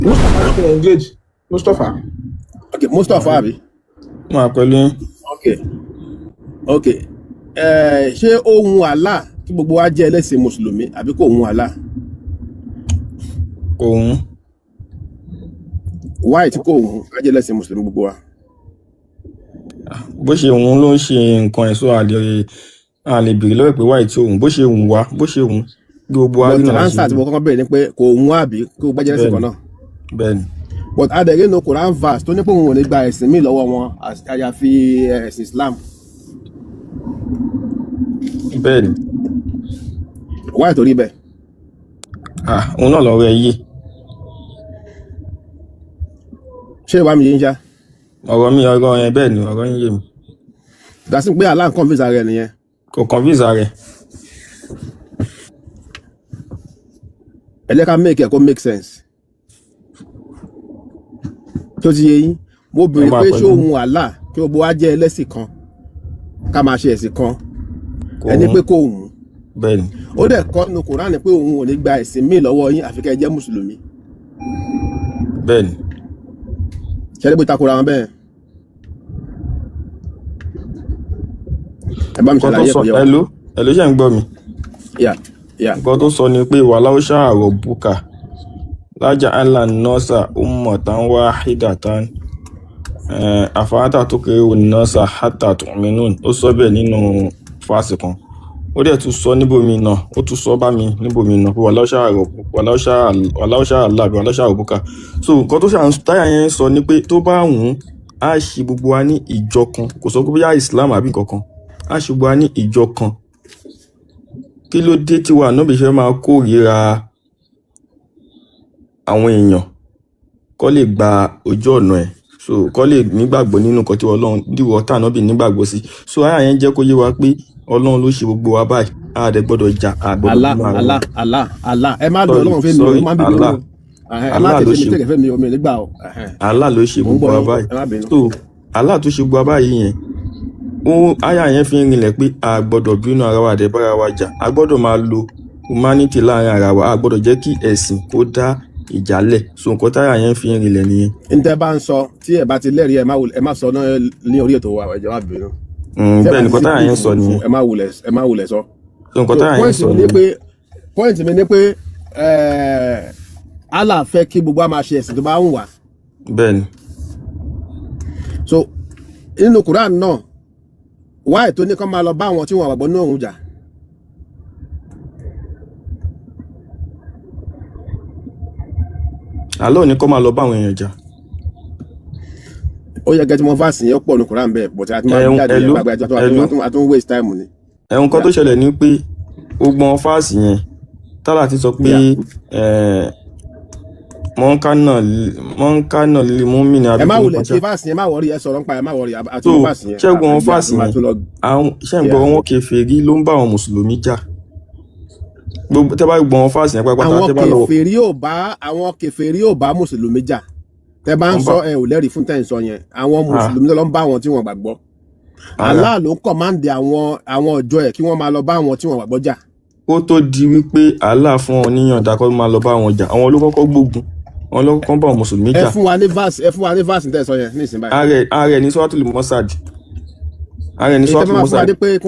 Mustapha ti engage Mustapha. Ok, Mustapha àbí? Máa pẹ̀lú yín. Ok, ṣé ó hun Allah kí gbogbo wa jẹ́ ẹlẹ́sìn mùsùlùmí àbí kò hun Allah? Kò hún. Why tí kò hun ká jẹ́ ẹlẹ́sìn mùsùlùmí gbogbo wa? Bó ṣe òun ló ń ṣe nǹkan ẹ̀, sọ àlè bèrè lọ́wọ́ pé wáyé tí òun bó ṣe wù wá, bó ṣe wù kí gbogbo wa rí But náà la ṣe answer tí rí. mo kọ́kọ́ bẹ̀rẹ̀ ni pé kò hun àbí kí gbogbo jẹ́ ẹlẹ́sìn kan Bẹ́ẹ̀ni. náà? Bẹ́ẹ̀ni. But adẹ̀rẹ́ no Quran verse tó ní pé òun ò ní gba ẹ̀sìn míì lọ́wọ́ wọn àyàfi ẹ̀sìn Islam. Bẹ́ẹ̀ni. Why torí bẹ́ẹ̀? Ah, òun náà lọ́rọ̀ ẹ yé. Ṣé ìwà mi yé ń ṣá? Ọ̀rọ̀ mi, ọ̀rọ̀ yẹn, bẹ́ẹ̀ ni, ọ̀rọ̀ yín yé mi. Dàsí pé Allah ń convince ara ẹ̀ nìyẹn. Kò convince rẹ̀. Ẹ jẹ́ ká make ẹ̀ kó make sense. Tó ti yé yín, mo Ẹ béèrè máa pé ṣé pẹ̀lú. òun Allah kí gbogbo wa jẹ́ ẹlẹ́sìn kan, ká máa ṣe ẹ̀sìn kan? Kò Ẹni hún. pé kò hùn. Bẹ́ẹ̀ni. Ó dẹ̀ kọ́ nínú Kùránì pé òun ò ní gba ẹ̀sìn míì lọ́wọ́ yín àfi kẹ́ ẹ jẹ́ mùsùlùmí. Bẹ́ẹ̀ni. Ṣẹlẹ̀ bó takora wọn bẹ́ẹ̀? Ẹ bá mi Nǹkan tó ṣàlàyé sọ ẹ̀kọ́ yẹ wa. Hello, hello, ṣé ń gbọ́ mi? Yeah. Nǹkan tó sọ ni pé wàhálà ó ṣàrọ̀ bùkà lájà allah nọ́ọ̀sà ummatan wahidatan, àfáàtà tó kéré wò nọ́ọ̀sà hátà tu'minun. Ó sọ bẹ́ẹ̀ nínú fásì kan, ó dẹ̀ tún sọ níbòmí náà, ó tún sọ bá mi níbòmí náà pé wàhálà ó ṣàrọ̀, wàhálà ó ṣàlà àbí wàhálà ó ṣàrọ̀ bùkà. So nǹkan tó ṣàn táyà yẹn sọ ni pé tó bá wù ú, á ṣe gbogbo wa ní ìjọ kan. Kò sọ pé bóyá Islam àbí nǹkan kan, á ṣe gbogbo wa ní ìjọ kan. Kí ló dé tí wàá náà bí fẹ́ máa kórìíra àwọn èèyàn kọ́ lè gba ojú ọ̀nà ẹ̀, so kọ́ lè nígbàgbọ́ nínú nǹkan tí Ọlọ́run díwọ́ tànà bí nígbàgbọ́ sí? So àyà yẹn jẹ́ kó yé wa pé Ọlọ́run ló ṣe gbogbo wa báyìí. A dẹ̀ gbọ́dọ̀ jà, a gbọ́dọ̀ Allah bínú ara wa. Allah, Allah, Allah, ẹ má lo Sorry. Ọlọ́run fẹ́ mi o. Sorry. Ó má bínú Allah. o. Ẹhẹ́n, ẹ má Allah ló tẹ̀lé mi ṣe tẹ̀lé fẹ́ mi o, mi ò ní gbà o. Ẹhẹ́n. Allah ló ṣe Mò ń gbogbo gbọ́ wa yín. báyìí. Ẹ má bínú. So Allah tó ṣe gbogbo wa báyìí yẹn, ó àyà yẹn fi ń rinlẹ̀ pé a gbọ́dọ̀ bínú ara wa, àdẹ bára wa jà. A gbọ́dọ̀ máa lo humanity láàrin ara wa. A gbọ́dọ̀ jẹ́ kí ẹ̀sìn kó dá ìjà lẹ̀. So nǹkan táyà yẹn fi ń rinlẹ̀ nìyẹn. Ntẹ́ bá ń sọ tí ẹ bá ti lẹ́rìí, ẹ má wulẹ̀, ẹ má sọ náà ní orí ètò wa, ẹ jọ̀ọ́, má bínú. Tí ẹ Bẹ́ẹ̀ bá ti nǹkan sí táyà yẹn proof sọ fún, nìyẹn. ẹ má wulẹ̀ sọ. So nǹkan So táyà yẹn point sọ mi ni nìyẹn. pé, point mi ni pé Allah fẹ́ kí gbogbo wa máa ṣe ẹ̀sìn tó bá ń wà. Bẹ́ẹ̀ ni. So nínú Quran náà, wáyé tó ní kán máa lọ bá àwọn tí wọn gbàgbọ́ nínú òun jà? Allah ò ní kó máa lọ bá àwọn èèyàn jà. Ó yẹ kẹ́tí mọ́ fásì yẹn pọ̀ ní Quran bẹ́ẹ̀, but àti máa Ẹ̀hún jáde yẹn ẹ̀lú gbàgbé ẹ̀lú àtún waste time ni. Ẹ̀hún kan tó Yeah. ṣẹlẹ̀ ni pé gbogbo fáàsì yẹn tálà ti sọ pé Yeah. mọ́ńkánà lè mú mi ní Ẹ àbí má kí ní wulẹ̀ kọjá. kí fásì yẹn, má wọrí, ẹ sọ̀rọ̀ nípa ẹ, má wọrí àti So mọ́ fásì yẹn ṣẹ́gun àwọn àti fáàsì máa yẹn tún lọ. àwọn ṣẹ́gun Yeah. àwọn kèfèrí ló ń bá àwọn mùsùlùmí jà. Gbogbo tẹ́ bá gbọ́ àwọn fáàsì yẹn pátápátá, Àwọn tẹ́ bá lọ kèfèrí ò bá, àwọn kèfèrí ò bá mùsùlùmí jà. Tẹ bá ń wọ́n sọ bá ẹ ò lẹ́rìí fún tẹ́ ń sọ yẹn. Àwọn ah mùsùlùmí ló ń bá àwọn tí wọ́n gbàgbọ́. Ara Allah ló ń kọ̀máǹdì àwọn ọjọ́ ẹ̀ kí wọ́n máa lọ bá àwọn tí wọ́n gbàgbọ́ jà. Kó tó di wípé Allah fún wọn níyànjú kó máa lọ bá wọn jà, àwọn ló kọ́kọ́ gbógun, àwọn ló kọ́kọ́ bá àwọn mùsùlùmí Ẹ jà. fún wa ní verse, ẹ fún wa ní verse tẹ́ ẹ sọ yẹn ní ìsìn báyìí. Ààrẹ ní suratul Masad, ààrẹ ní Èyí tẹ́ suratul bá máa fún wa Masad. ní pé kí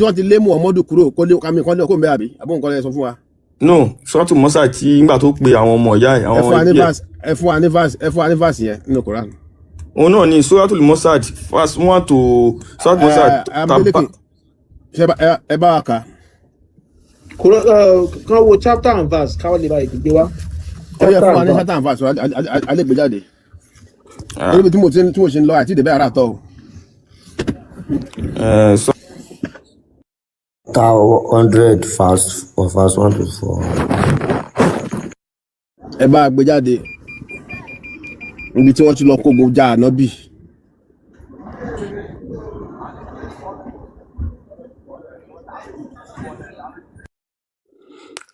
wọ́n ti lé Muhammadu kúrò, kó lé kàmí kan lé kó ń bẹ àbí àbó nǹkan lẹ sọ fún wa. No, suratul Masad tí nígbà tó pe àwọn ọmọ ìyá ẹ̀, Ẹ àwọn fún wa ní ẹbí ẹ̀. verse, ẹ fún wa ní verse, ẹ fún wa ní verse yẹn nínú Quran. Òun náà ní suratul Masad verse 1 to suratul Masad Ẹ tàbá. Amílẹ́kì, ṣe ẹ bá wa kà. Kàn wo chapter and verse káwọn lè bá ìdíje wá. Ó yẹ Chapter fún wa and ní verse. chapter and verse alẹ́ gbé jáde. Níbi tí mo ti tí mo ṣe ń lọ àti ìdẹ̀bẹ̀ ara tọ̀ o. Ka 100 verse 1 to 4. Ẹ bá a gbé jáde níbi tí wọ́n ti lọ kógun ja ànábì.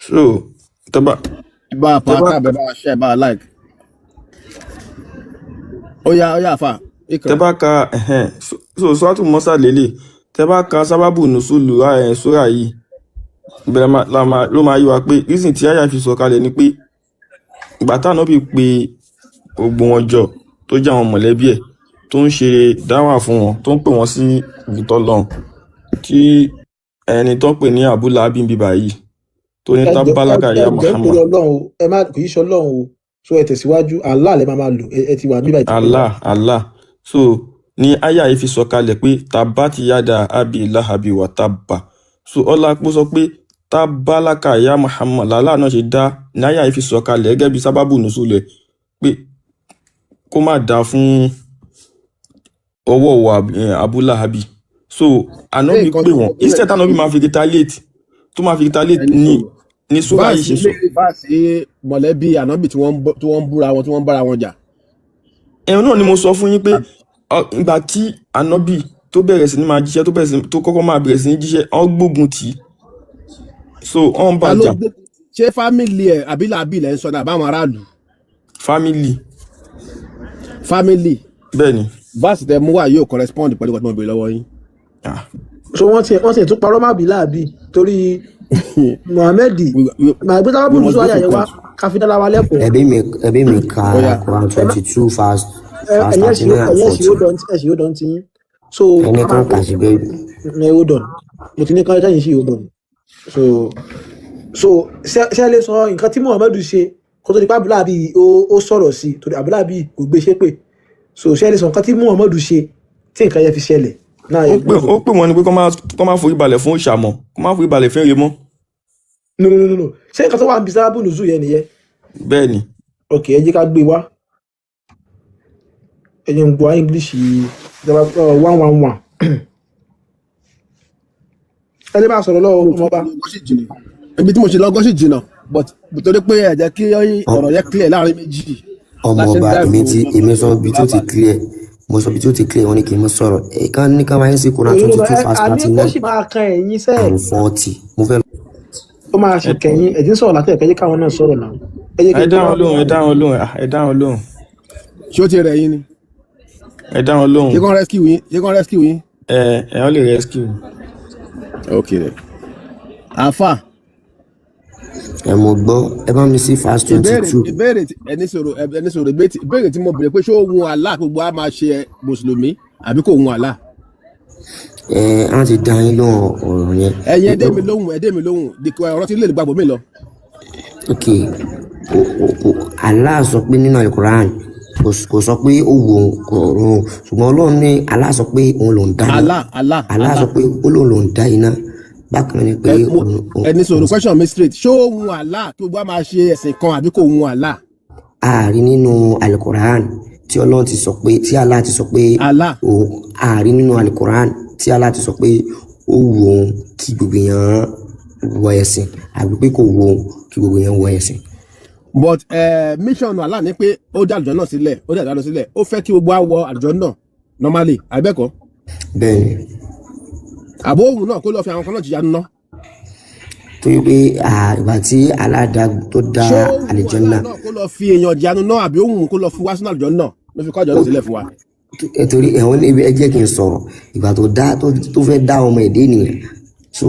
So tẹ́bá Ẹ bá a pa tẹ́bá káàbẹ̀, bá a share, bá a like. Ó yá, ó yá, àfà Ikra. Tẹ́bá ka ẹ̀hẹ́n, so suratul Masad lélẹ̀, tẹ́bá ka sábàbù nùsùlù sura yìí bẹ̀rẹ̀ ló máa yí wa pé reason tí àyà fi sọ̀kalẹ̀ ni pé Ìgbà tánábì pé gbogbo wọn jọ, tó jẹ́ àwọn mọ̀lẹ́bí ẹ̀, tó ń ṣe dáwà fún wọn, tó ń pè wọ́n sí ìtọ́lọ́run, tí ẹni tó ń pè ní Abu Lahabi bíbá yìí tó ní Ẹ jọ, tábálákà ẹ ya jọ, nítorí Muhammad. Ọlọ́run o, ẹ má kì í ṣe Ọlọ́run o. So ẹ tẹ̀síwájú, Allah lẹ máa lò. Ẹ ti wà níbà ìtìpẹ́. Allah, Allah. So ní àyà yìí fi sọ̀kalẹ̀ pé tabati yada abi lahabi wa tabba. So ọlápọ̀ sọ pé tábálákà ya Muhammad làlá náà ṣe dá ní àyà yìí fi sọ̀kalẹ̀ gẹ́gẹ́ bí sábàbù nùsùlẹ̀ pé kó má dáa fún ọwọ́ wa Abu Lahabi. So Ṣé ànábì nǹkan pè tó wọ́n, instead ànábì máa fi retaliate, tó máa fi retaliate ẹni ní sọ̀rọ̀ ní sóra yìí vaasi ṣe sọ. ilé vaasi mọ̀lẹ́bí ànábì tí wọ́n ń búra wọn, tí wọ́n ń bára wọn jà. Ẹ̀hún náà ni mo sọ fún yín pé ìgbà tí ànábì tó bẹ̀rẹ̀ sí ní máa jíṣẹ́, tó bẹ̀rẹ̀ sí tó kọ́kọ́ máa bẹ̀rẹ̀ sí ní jíṣẹ́, wọ́n gbógun tì í, so wọ́n Ta ló bàjà. gbógun? Ṣé family ẹ̀ àbí làbí ilẹ̀ ń sọ ní àbáwọn aráàlú? Family. Family. Bẹ́ẹ̀ ni. Vaasi tẹ mú wá yóò correspond pẹ̀lú nǹkan tí mo béèrè lọ́wọ́ yín. Ah, So wọ́n ti tún parọ́ má bí láàbí torí Muhammed We màá gbé sábàbù we must nùsùlù go àyà to yẹn wá court. ká fi dára wa lẹ́kọ̀ọ́. Ẹbí mi ka Ó yá. Quran Ẹ má 22 verse verse ẹ̀yin 39 ẹ̀sìn and ẹ̀yin ẹ̀sìn 40. hold on, ẹ̀sìn hold on ti yín. So Ẹni a máa kan kà sí pé ẹ hold on, mo ti ní ká ẹ̀yin sí hold on. So ṣé ẹ lè sọ nǹkan tí Muhammed ṣe kó tó di pé Abdullahi ó sọ̀rọ̀ sí i, torí Abdullahi kò gbé ṣépè? So ṣé ẹ lè sọ nǹkan tí Muhammed ṣe tí nǹkan yẹn fi ṣẹlẹ̀ náà? Ó pè wọ́n ní pé kó má forí balẹ̀ fún òòṣà mọ́, kó má forí balẹ̀ fún ère mọ́. No, no, no, no, ṣé nǹkan tó wà níbi sábàbù nùzù yẹn nìyẹn? Bẹ́ẹ̀ ni. Ok, ẹ jẹ́ ká gbé wá. Ẹ jẹ́ n gbọ́ English 111. Ẹ lè máa sọ̀rọ̀ lọ́wọ́, ọmọọba. Ibi tí mo ṣe lọ́gọ́ sì jìnnà, but torí pé ẹ jẹ́ kí ọ̀rọ̀ yẹn clear láàrin méjì la ṣe ń Ọmọọba, drive. Èmi ti èmi sọ ibi tó ti clear, mo sọ ibi tó ti clear, wọ́n ní kí n mọ sọ̀rọ̀ ẹ̀ka ní ká máa ń sí Quran 22 verse Àní thirty ó nine sì máa kan ẹ̀yin sẹ́ẹ̀. and 40. Mo fẹ́ Ó máa ṣe kẹ̀yìn. Ẹ̀dín sọ̀rọ̀ látẹ̀ ẹ̀kẹ́, jẹ́ káwọn náà sọ̀rọ̀ náà. Ẹ jẹ́ kí Ẹ n dá wọn lóhùn, ẹ dá wọn lóhùn, ah, ẹ dá wọn lóhùn. Ṣé ó ti rẹ̀ yín ni? Ẹ dá wọn lóhùn. Ṣé kàn rescue yín? Ṣé kàn rescue yín? Ẹ wọ́n lè rescue. Ok rẹ̀ àfà. Ẹ mo gbọ́, ẹ bá mi sí verse 22. Ìbéèrè ẹni sọ̀rọ̀, ẹni sọ̀rọ̀. Ìbéèrè tí mo béèrè pé ṣé ó wun Allah gbogbo a máa ṣe mùsùlùmí àbí kò wun Allah? Ẹ á ti dá yín lóhùn ọ̀rọ̀ yẹn. Ẹ̀yin ẹ dé mi lóhùn, ẹ dé mi lóhùn dìkọ̀ ọ̀rọ̀ tí lè gbàgbọ́ mi lọ. Ok, Allah sọ pé nínú Al-Quran kò sọ pé ó wù òun kò rọrùn, ṣùgbọ́n Ọlọ́run ní Allah sọ pé òun lòún dá iná. Allah, Allah. Allah sọ Allah. pé ó lòun lòún dá iná bákan ni pé Ẹ mo òun ẹni sọ̀rọ̀, question mi straight: ṣé ó wun Allah kí gbogbo a máa ṣe ẹ̀sìn kan àbí kò wun Allah? Ààrí nínú Al-Quran tí Ọlọ́run ti sọ pé, tí Allah ti sọ pé Allah. Òun ààrí nínú Al-Quran tí Allah ti sọ pé ó wù òun kí gbogbo èèyàn wọ ẹ̀sìn àbí pé kò wù òun kí gbogbo èèyàn wọ ẹ̀sìn. But mission Allah ni pé ó dá àlùjọ náà sílẹ̀, ó dá àlùjọ náà sílẹ̀, ó fẹ́ kí gbogbo wa wọ àlùjọ náà normally, àbẹ́kọ̀? Bẹ́ẹ̀ ni. Àbó òun náà kó lọ́ọ́ fi àwọn kan náà jìyà ná? Torí pé ìgbà tí Allah dá tó dá Ṣé ó wù àlùjánnà Allah náà kó lọ́ọ́ fi èèyàn jìyà náà, àbí òun kó lọ́ọ́ fi wá sínú àlùjọ náà ló fi kọ́ àlùjọ náà sílẹ̀ fún wa? Ẹ torí ẹ̀wọ̀n níbi, ẹ jẹ́ kí n sọ̀rọ̀. Ìgbà tó dá tó fẹ́ dá ọmọ èdè nìyẹn, so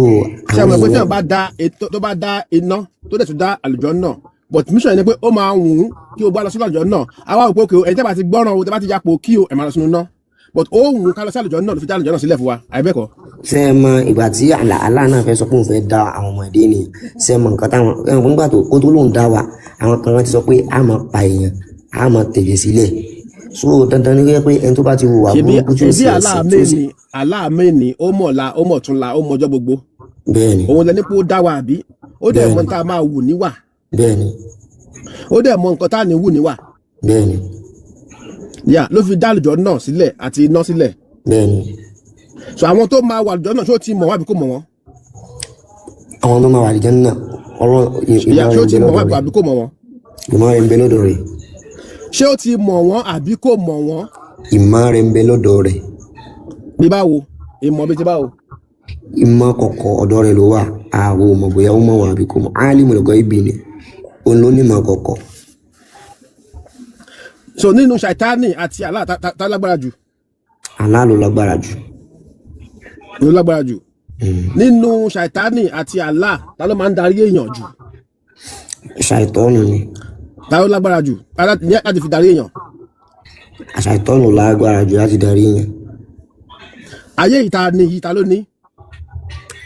Ṣé àwọn àwọn ẹgbẹ́ tí èèyàn wọ́n bá dá ètò tó bá dá iná, tó dẹ̀ tún dá àlùjọ náà, but mission yẹn ni pé ó máa wù ú kí o bá lọ sínú àlùjọ náà. Àwa ò pé òkè ẹ̀yin tẹ́ bá ti gbọ́ràn o, tẹ́ bá ti yapò kí o ẹ̀ máa lọ sínú náà, but ó wù ú ká lọ sí àlùjọ náà ló fi dá àlùjọ náà sílẹ̀ fún wa, àìbẹ́ẹ̀kọ́? Ṣé ẹ mọ ìgbà tí Allah náà fẹ́ sọ pé òun fẹ́ dá àwọn ọmọ èdè nìyẹn, ṣé ẹ mọ nǹkan táwọn ẹ̀wọ̀n nígbà tó kó tó lóun dá wa, àwọn kan ti sọ pé a máa pa èèyàn, a máa tẹ̀jẹ̀ sílẹ̀, so dandan ni pé ẹni tó bá ti hùwà Ṣebí burúkú tí ó ṣebí sì ẹ̀sìn tí ó sì aláàmẹ́ni aláàmẹ́ni, ó mọ̀ la, ó mọ̀ tún la, ó mọjọ́ gbogbo. Bẹ́ẹ̀ ni. Òun lẹni pé ó dá wa, àbí ó dẹ̀ Bẹ́ẹ̀ mọ ni. tá a máa wù níwà? Bẹ́ẹ̀ ni. Ó dẹ̀ mọ nǹkan tá a ní wù níwà? Bẹ́ẹ̀ ni. Yà ló fi dá àlùjọ náà sílẹ̀ àti iná sílẹ̀. Bẹ́ẹ̀ ni. So àwọn tó máa wà àlùjọ náà, ṣó ti mọ̀ wọ́n àbí kò mọ̀ wọ́n? Àwọn tó máa wà àlùjánnà, ọ̀rọ̀ Yà ìmọ̀ ṣó rẹ̀ ń ti bẹ mọ̀ lọ́dọ̀ wọ́n rẹ̀. àbí kò mọ̀ wọ́n? Ìmọ̀ rẹ̀ ń bẹ lọ́dọ̀ rẹ̀. Ṣé ó ti mọ̀ wọ́n àbí kò mọ̀ wọ́n? Ìmọ̀ rẹ̀ ń bẹ lọ́dọ̀ rẹ̀. Bí báwo? Ìmọ̀ bí ti báwo? Ìmọ̀ kọ̀kọ̀ ọ̀dọ̀ rẹ̀ ló wà. Àwọn ò mọ̀ bóyá ó mọ̀ wọn àbí kò mọ̀. Alimul ghaibi ni, òun ló ní ìmọ̀ kọ̀kọ̀. So nínú ṣàìtánì àti Allah, tá lágbára jù? Allah ló lágbára jù. Ló lágbára jù. Nínú ṣàìtánì àti Allah, ta ló máa ń darí èèyàn jù? Ṣàìtọ́nù ni. Ta ló lágbára jù láti fi darí èèyàn? Àṣàìtọ́nù lágbára jù láti darí yẹn. Ayé yìí, ta ni yìí? Ta ló ní?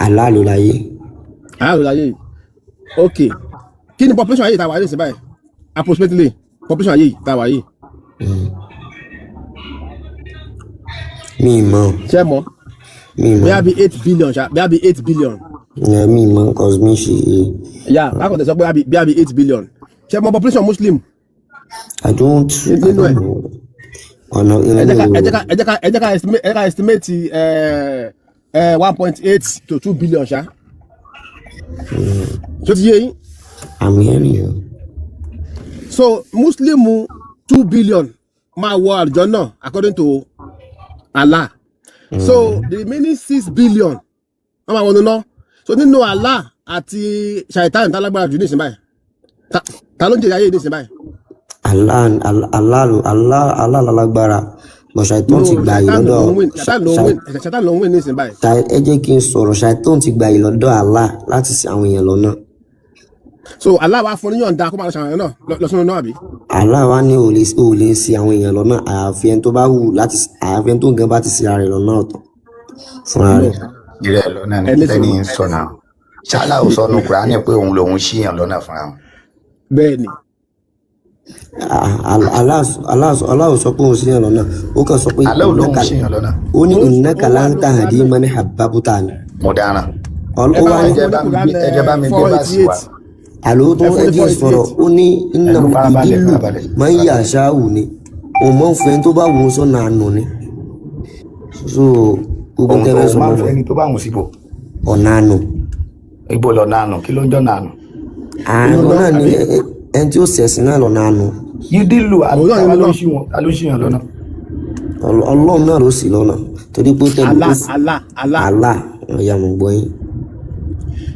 Allah ló láyé. Allah ló láyé yìí. Ok, kí ni population ayé yìí ta wà ní ìsìn báyìí? Approximately, population ayé yìí ta wà yìí? Mi ì mọ̀. Ṣé ẹ mọ̀? Mi ì mọ̀. Bóyá bí 8 billion ṣá, bóyá bí 8 billion. Ẹ, mi ì mọ̀, cause mi ṣe. Yà lákọ̀tẹ̀ sọ pé bóyá bí 8 billion. Ṣé ẹ mọ̀ population Muslim I don't I nínú ẹ̀? don't know. Ọ̀nà Ẹ jẹ́ ká ìrìn ẹ jẹ́ ká ẹ jẹ́ ká ẹ jẹ́ ká estimate ẹ jẹ́ ká estimate 1.8 to 2 billion ṣá. Ṣó ti yé yín? I'm hearing you. So Muslim 2 billion máa wọ àlùjánnà according to Allah. So the remaining 6 billion, wọ́n máa wọ nínú. So nínú Allah àti Shaitan, tá lágbára jù nísìnyí báyìí? Ta ló ń jèrè ayé nísìnyí báyìí? Allah, Allah, Allah, Allah lálágbára, but Shaitan No. ti gbà yìí Shaitan ló lọ́dọ̀ ń win. Shaitan ló ń win. Shaitan ló ń win nísìnyí báyìí. Ẹ jẹ́ kí n sọ̀rọ̀. Shaitan ti gbà yìí lọ́dọ̀ Allah láti ṣì àwọn èèyàn lọ́nà. So Allah wá fún níyọ̀ǹda kó máa lọ ṣàwọn náà lọ sínú náà, àbí? Allah wá ní ò lè ṣì àwọn èèyàn lọ́nà, àyàfi ẹni tó bá wù láti, àyàfi ẹni tó ń gan bá ti ṣì ara rẹ̀ lọ́nà ọ̀tọ̀ fúnra No. rẹ̀. Ìrẹ́ lọ́nà ní Ẹni lẹ́ni sùúrù. ń sọ náà, ṣáálá ò sọnù Kùránì pé òun lòun ṣíyàn lọ́nà fúnra wọn. Bẹ́ẹ̀ ni. Allah ò sọ pé òun ṣìyàn lọ́nà, ó kàn sọ pé Alẹ́ ò lòun innaka ṣíyàn lọ́nà. Ó ní ó ó innaka wà lan ní tahdi Kùránì. Man ahbabta ni. Mo dáràn. Ó Ẹ bá wá wa ní Ẹ jẹ́ fún bá ní mi Kùránì gbé, ẹ jẹ́ bá mi gbé four báàsì eighty wá. eight Àló tó Ẹ fún ẹ ní jẹ́ four eighty sọ̀rọ̀. eight Ó ní Ẹnu innahu farabalẹ̀ yudillu farabalẹ̀ man farabalẹ̀. yasha'u ni, òun máa ń fẹ́ tó bá wù ú sọ́nà àánú ni. So gbogbo Òun tẹ́ fẹ́ òun sọ máa ń mọ́ fẹ́ ẹni tó bá wùn síbò. Ọ̀nà àánú. Ibo lọ́nà àánú? Kí ló ń jọ́nà àánú? Inú Àánú náà náà ni àbí? Ẹni tí ó ṣẹ̀sìn náà lọ́nà àánú. Yídìlù Òun náà àbí nínú ta ló ń náà. ṣí wọn, ta ló ń ṣíyàn lọ́nà? Ọlọ́run náà ló sì lọ́nà torí pé tẹ́lẹ̀ Allah. ó Allah, Allah. Allah ọ̀yà, mọ̀ gbọ́ yín.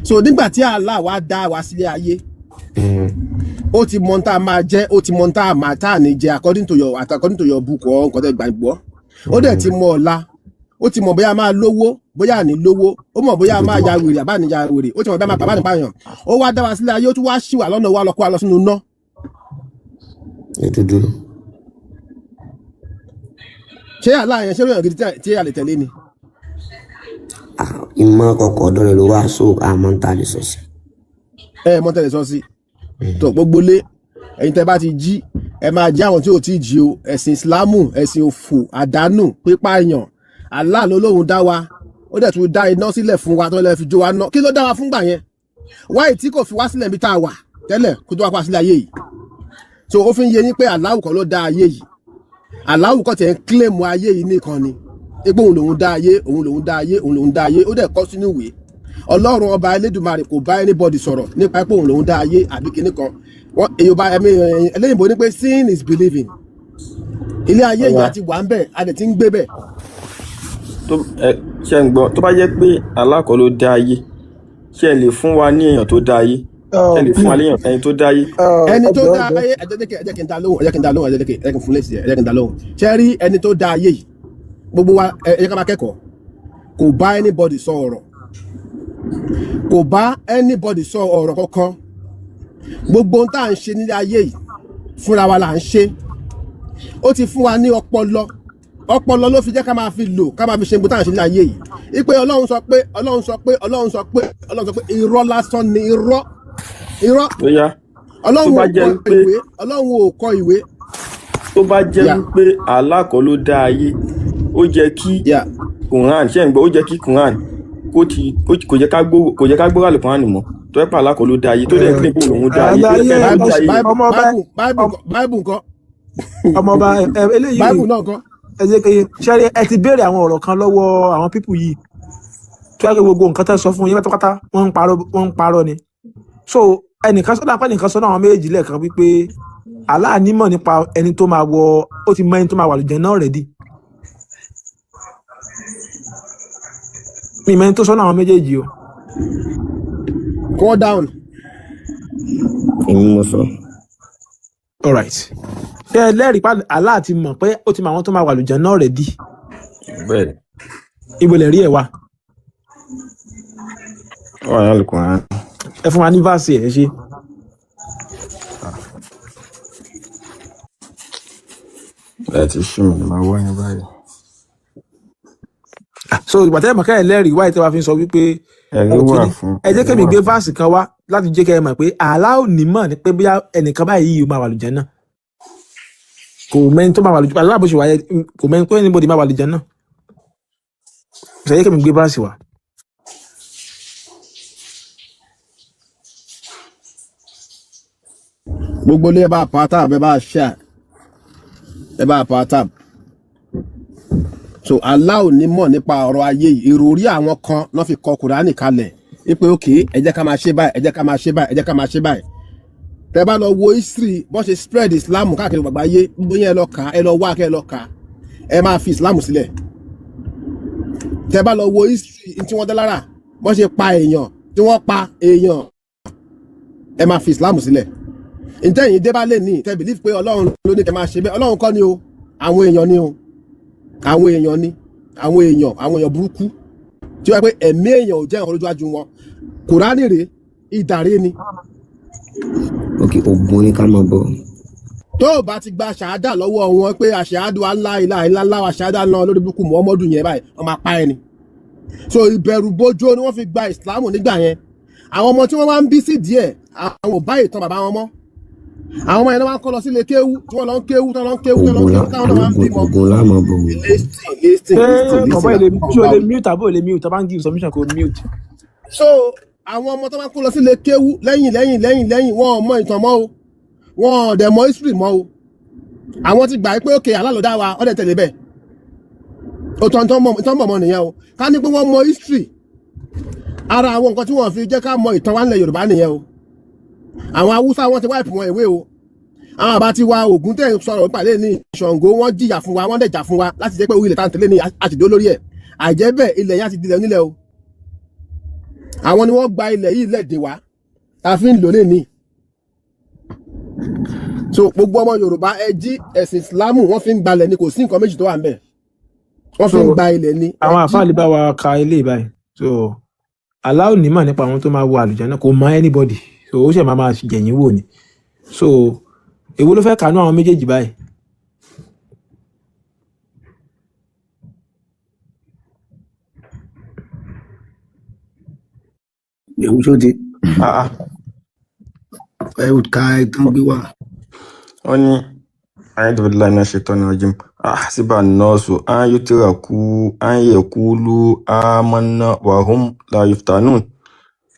So nígbà tí Allah wá dá wa sílé ayé, ó ti mọ ohun tá a máa jẹ, ó ti mọ ohun tá a máa tá a ní jẹ according to your book or nǹkan tẹ́ gbàgbọ́. Ó dẹ̀ ti mọ ọ̀la, ó ti mọ̀ bóyá a máa lówó, bóyá a ní lówó, ó mọ̀ bóyá a máa ya wèrè àbá ní ya wèrè, ó ti mọ̀ bóyá a máa bàbá ní pààyàn. Ó wá dá wa sílé ayé, ó tún wá ṣì wà lọ́nà, wa lọ kó wa lọ sínú iná. Òdodo. Ṣé Allah yẹn, ṣé èèyàn gidi tí a lè tẹ̀lé ni? Ah, ìmọ̀ kọ̀ọ̀kọ̀ ọ̀dọ́ rẹ̀ ló wá, so àmọ́ ń ta lè sọ sí. Ẹ mọ tẹ̀lé sọ sí tó gbogbo lé. Ẹ̀yin tẹ́ bá ti jí, ẹ máa jí àwọn tí ò tí ì jí o. Ẹ̀sìn Ìsìlámù, ẹ̀sìn òfò, àdánù, pípààyàn. Allah ló lóun dá wa, ó dẹ̀ tún dá iná sílẹ̀ fún wa tó lè fi jó wa ná. Kí ló dá wa fúngbà yẹn wáyé tí kò fi wá sílẹ̀ níbi tá a wà tẹ́lẹ̀ kó tó wá pa sílẹ̀ ayé yìí? So ó fi ń yé yín pé Allahu kọ́ ló dá ayé yìí. Allahu kọ́ tiẹ̀ ń claim ayé yìí nìkan ni pé òun lòun dá ayé, òun lòun dá ayé, òun lòun dá ayé. Ó dẹ̀ kọ́ sínú ìwé. Ọlọ́run ọba Elédùmarè kò bá anybody sọ̀rọ̀ nípa pé òun lòun dá ayé àbí kinní kan. Wọ́n Yorùbá ẹ̀mí ẹlẹ́yìnbó ní pé seeing is believing. Ilé ayé yìí, a ti wà ń bẹ̀, a dẹ̀ ti ń gbé bẹ̀. Tó ẹ ṣe ń gbọ́, tó bá jẹ́ pé Allah kọ́ ló dá ayé, ṣé ẹ lè fún wa ní èèyàn tó dá ayé? Ṣé ẹ lè fún wa léèyàn, ẹni tó dá ayé? Ẹni tó ẹjọ dá ẹjọ ayé, ẹ jẹ́ kí n dá lóhùn, ẹ jẹ́ kí n dá lóhùn, ẹ jẹ́ kí n fún lésì, ẹ jẹ́ kí n dá lóhùn. Ṣé rí ẹni tó dá ayé yìí, gbogbo wa, ẹ jẹ́ ká máa kẹ́kọ̀ọ́. Kò bá anybody sọ ọ̀rọ̀, kò bá anybody sọ ọ̀rọ̀ kankan. Gbogbo ohun tá à ń ṣe nílé ayé yìí, fúnra wa là ń ṣe. Ó ti fún wa ní ọpọlọ. Ọpọlọ ló fi jẹ́ ká máa fi lò, ká máa fi ṣe gbogbo tá à ń ṣe nílé ayé yìí. Ipe Ọlọ́run sọ pé, Ọlọ́run sọ pé, Ọlọ́run sọ pé, Ọlọ́run sọ pé, irọ́ lásán ni, irọ́, irọ́. Bóyá tó Ọlọ́run bá ò jẹ́ kọ wípé ìwé, Ọlọ́run ò kọ ìwé. Tó bá jẹ́ Yà. wípé Allah kọ́ ló dá ayé, ó jẹ́ kí Yà. Quran, ṣe ń gbọ́, ó jẹ́ kí Quran kó ti kò jẹ́ ká gbọ́, kò jẹ́ ká gbọ́ Àlùkùránì mọ́. Tó yẹ pé Allah kọ́ ló dá ayé, tó dẹ̀ ń pè pé òun dá ayé, tó Àlàyé yẹ pé ẹni tó Bible dá ayé. Bible Ọmọọba. Bible Bible Bible nǹkan. Ọmọọba ẹ, eléyìí Bible náà kan. Ẹ jẹ́ kí ṣẹ́rí, ẹ ti béèrè àwọn ọ̀rọ̀ kan lọ́wọ́ àwọn people yìí tó yẹ kí gbogbo nǹkan tó sọ fún yín pátápátá, wọ́n ń parọ́, wọ́n ń parọ́ ni. So ẹnìkan sọ́dọ̀ apá ẹnìkan sọ́dọ̀ àwọn méjèèjì lẹ́ẹ̀kan wípé Allah nímọ̀ nípa ẹni tó máa wọ, ó ti mọ ẹni tó máa wà lùjẹ́ náà already. Mi mọ ẹni tó sọ́dọ̀ àwọn méjèèjì o. Call down. Èmi mo sọ. Alright, ṣé ẹ lẹ́rìí pa Allah ti mọ̀ pé ó ti mọ àwọn tó máa wà lùjẹ́ náà already? Bẹ́ẹ̀. Ibo lẹ̀ rí ẹ̀ wá? Ó wà ní Àlùkùránì. Ẹ fún wa ní verse ẹ̀ ṣe. Ẹ ti ṣú mi, máa wá yín báyìí. So ìgbà tẹ́ ẹ mọ̀ kẹ́ ẹ lẹ́rìí wáyé tẹ́ wàá fi ń sọ wípé Ẹ̀rí ẹ wà kíní, fún, ẹ jẹ́ ẹ̀rí kẹ́mi wà gbé fún. fáàsì kan wá láti jẹ́ kẹ́ ẹ mọ̀ pé Allah ò ní mọ̀ ní pé bóyá ẹnìkan báyìí yìí máa wà lùjẹ́ náà. Kò mẹ́ni tó máa wà lùjẹ́, Allah bó ṣe wáyé kò mẹ́ni pé anybody máa wà lùjẹ́ náà. Ṣé ẹ jẹ́ kẹ́mi gbé fáàsì wá? Gbogbo ilé, ẹ bá pa tab, ẹ bá share, ẹ bá pa tab. So Allah ò ní mọ̀ nípa ọ̀rọ̀ ayé yìí. Ìròrí àwọn kan náà fi kọ Kùránì kalẹ̀ wípé òkè, ẹ jẹ́ ká máa ṣe báyìí, ẹ jẹ́ ká máa ṣe báyìí, ẹ jẹ́ ká máa ṣe báyìí. Tẹ bá lọ wo history bọ́n ṣe spread Islam káàkiri gbàgbá ayé, gbogbo yẹn, ẹ lọ kà á, ẹ lọ wá kẹ́ ẹ lọ kà á, ẹ máa fi Islam sílẹ̀. Tẹ bá lọ wo history tí wọ́n dá lára bọ́n ṣe pa èèyàn, tí wọ́n pa èèyàn, ẹ máa fi Islam sílẹ̀. Ntẹ́yìn dé bá lè ní tẹ́ believe pé Ọlọ́run ló ní kẹ́ máa ṣe bẹ́ẹ̀, Ọlọ́run kọ́ ni o, àwọn èèyàn ni o, àwọn èèyàn ni, àwọn èèyàn, àwọn èèyàn burúkú tí wọ́n pé ẹ̀mí èèyàn ò jẹ́ nǹkan lójú àjù wọn. Kùránì rèé, ìdàrí ni. Ok, ogun ni ká máa bọ̀. Tó o bá ti gba ṣàádà lọ́wọ́ wọn pé àṣàádù aláìlá ìlàlá àṣàádà náà lórí burúkú Muhammadu yẹn báyìí, wọ́n máa pa ẹni. So ìbẹ̀rù bójó ni wọ́n fi gba ìsìlámù nígbà yẹn. Àwọn ọmọ tí wọ́n wá ń bí sí díẹ̀, àwọn ò bá ìtàn bàbá wọn mọ́. Àwọn ọmọ yẹn náà wá ń kọ́ lọ sílé kéwú, tí wọ́n lọ ń kéwú, tí wọ́n lọ ń kéwú, tí wọ́n lọ ń Ogun kéwú, táwọn náà wá ń bímọ. Ogun la máa bọ̀. Listen, listen, Ṣé listen, listen. bọ̀bọ́ ilé ṣé o lè mute àbó o lè mute? Tó bá ń give submission, kò mute. So àwọn ọmọ tó máa ń kó lọ sílé kéwú lẹ́yìn lẹ́yìn lẹ́yìn lẹ́yìn, wọn ò mọ ìtàn mọ́ o, wọn ò dẹ̀ mọ history mọ́ o. Àwọn ti gbà pé òkè Allah ló dá wa, ọ̀dẹ̀ tẹ̀lé bẹ́ẹ̀. Ó tọ́ tọ́ mọ̀ mọ́ nìyẹn o. Ká ní pé wọ́n mọ history, ara àwọn nǹkan tí wọ́n fi jẹ́ ká mọ ìtàn wa nílẹ̀ Yorùbá nìyẹn o. Àwọn Haúsá, wọ́n ti wipe wọn ìwé o. Àwọn àbá ti wa Ògún tẹ̀ ń sọ̀rọ̀ nípàdé ní Ṣàngó, wọ́n jìyà fún wa, wọ́n dẹ̀ jà fún wa láti jẹ́ pé orí ilẹ̀ tá à ń tẹ̀lé ní àtìdó lórí ẹ̀. Àìjẹ́ bẹ́ẹ̀, ilẹ̀ yẹn á ti dilẹ̀ onílẹ̀ o. Àwọn ni wọ́n gba ilẹ̀ yìí lẹ̀ dè wá tá a fi ń lò lé ní. So gbogbo ọmọ Yorùbá, ẹ jí. Ẹ̀sìn Ìsìlámù wọ́n fi ń gbalẹ̀ ni, kò sí nǹkan méjì tó wà ń bẹ̀. Wọ́n fi So ń gba ilẹ̀ ni, ẹ àwọn jí. àfáà lè bá wa ka ilé báyìí. So Allah ò ní mọ̀ nípa àwọn tó máa wọ àlùjánnà, kò mọ anybody, so ó ṣẹ̀ máa máa jẹ̀yìn wò ni. So èwo ló fẹ́ kànú àwọn méjèèjì báyìí? Ewu tó ti Ah ah. ẹ ò ka ìtàn gbé wá. Ó ní أعوذ بالله من الشيطان الرجيم أحسب الناس أن يتركوا أن يقولوا آمنا وهم لا يفتنون.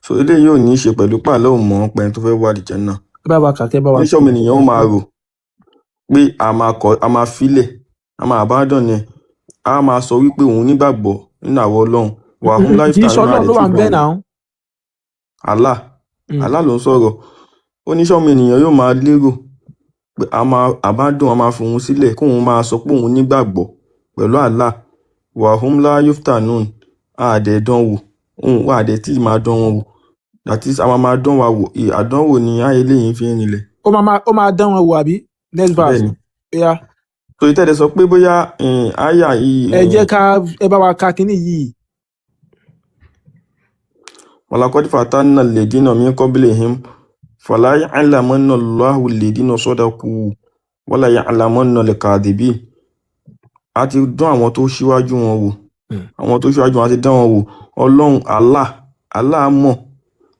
So eléyìí ò ní í ṣe pẹ̀lú pàlọ́ ò mọ̀ pé ẹni tó fẹ́ wà àlùjánnà. Ẹ bá wa kà, kẹ́ bá wa Oníṣẹ́ tú. ọmọ ènìyàn ó máa rò pé a máa kọ, a máa filẹ̀, a máa abandon ẹ̀, a máa sọ wípé òun nígbàgbọ́ nínú àwọn Ọlọ́run وهم لا Kì í ṣe يفتنون. Ọlọ́run Àdẹ̀ ló tí wà ń gbà bẹ́ẹ̀ wò. náà. Allah, Allah ló ń sọ̀rọ̀. Oníṣẹ́ ọmọ ènìyàn yóò máa lérò pé a máa abandon, a máa fòun sílẹ̀ kóun máa sọ pé òun nígbàgbọ́ pẹ̀lú Allah وهم لا يفتنون, àdẹ̀ dán wò, òun wà àdẹ̀ tí máa dán wọn wò. That is, a máa máa dán wa wò. Àdánwò ni ayé eléyìí fi ń rinlẹ̀. Ó máa dán wọn wò, àbí? Next verse. Bẹ́ẹ̀ ni. Ó yá. So ìtẹ́lẹ̀ sọ pé bóyá àyà yìí Ẹ jẹ́ ká ẹ bá wa ka kínní yìí. ولقد فتنا الذين من قبلهم فليعلمن الله الذين صدقوا وليعلمن الكاذبين. A ti dán àwọn tó ṣíwájú wọn wò. Àwọn tó ṣíwájú wọn, a ti dán wọn wò. Ọlọ́run Allah, Allah mọ̀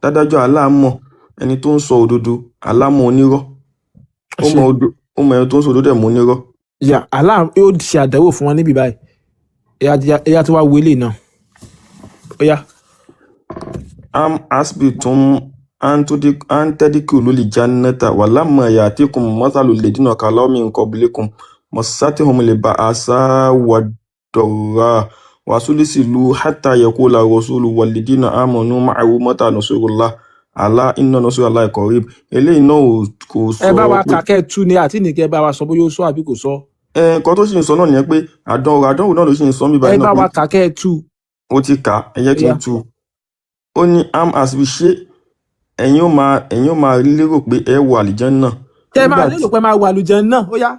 dádájọ́, Allah mọ̀ ẹni tó ń sọ òdodo, Allah mọ̀ onírọ́. Ẹ Ó ṣe mọ ó mọ ẹni tó ń sọ òdodo, ẹ̀ mọ̀ onírọ́. Yà Allah yóò ṣe àdánwò fún wọn níbí báyìí. Ẹyà tó wá wo eléyìí náà, ó yá. أم حسبتم أن تدخلوا الجنة ولما يأتكم مثل الذين خلوا من قبلكم مستهم البأساء والضراء وزلزلوا حتى يقول الرسول والذين آمنوا معه متى نصر الله ألا إن نصر الله قريب. Eléyìí náà kò Ẹ bá sọ wa pé kà kẹ́ ẹ tú ni, àti nìkẹ́ bá wa sọ bóyá ó sọ àbí kò sọ. Ẹ nǹkan tó sì ń sọ náà nìyẹn pé àdánwò náà ló sì ń sọ mí Ẹ báyìí náà bá pé wa kà kẹ́ ẹ tú. ó ti kà á, ẹ jẹ́ Ó kí n yá. tú u. Ó ní am as we ṣe ẹ̀yin ó máa lérò pé ẹ wọ àlìjánnà Tẹ́ ẹ máa nígbà tí lérò pé máa wà àlùjánnà, ó yá.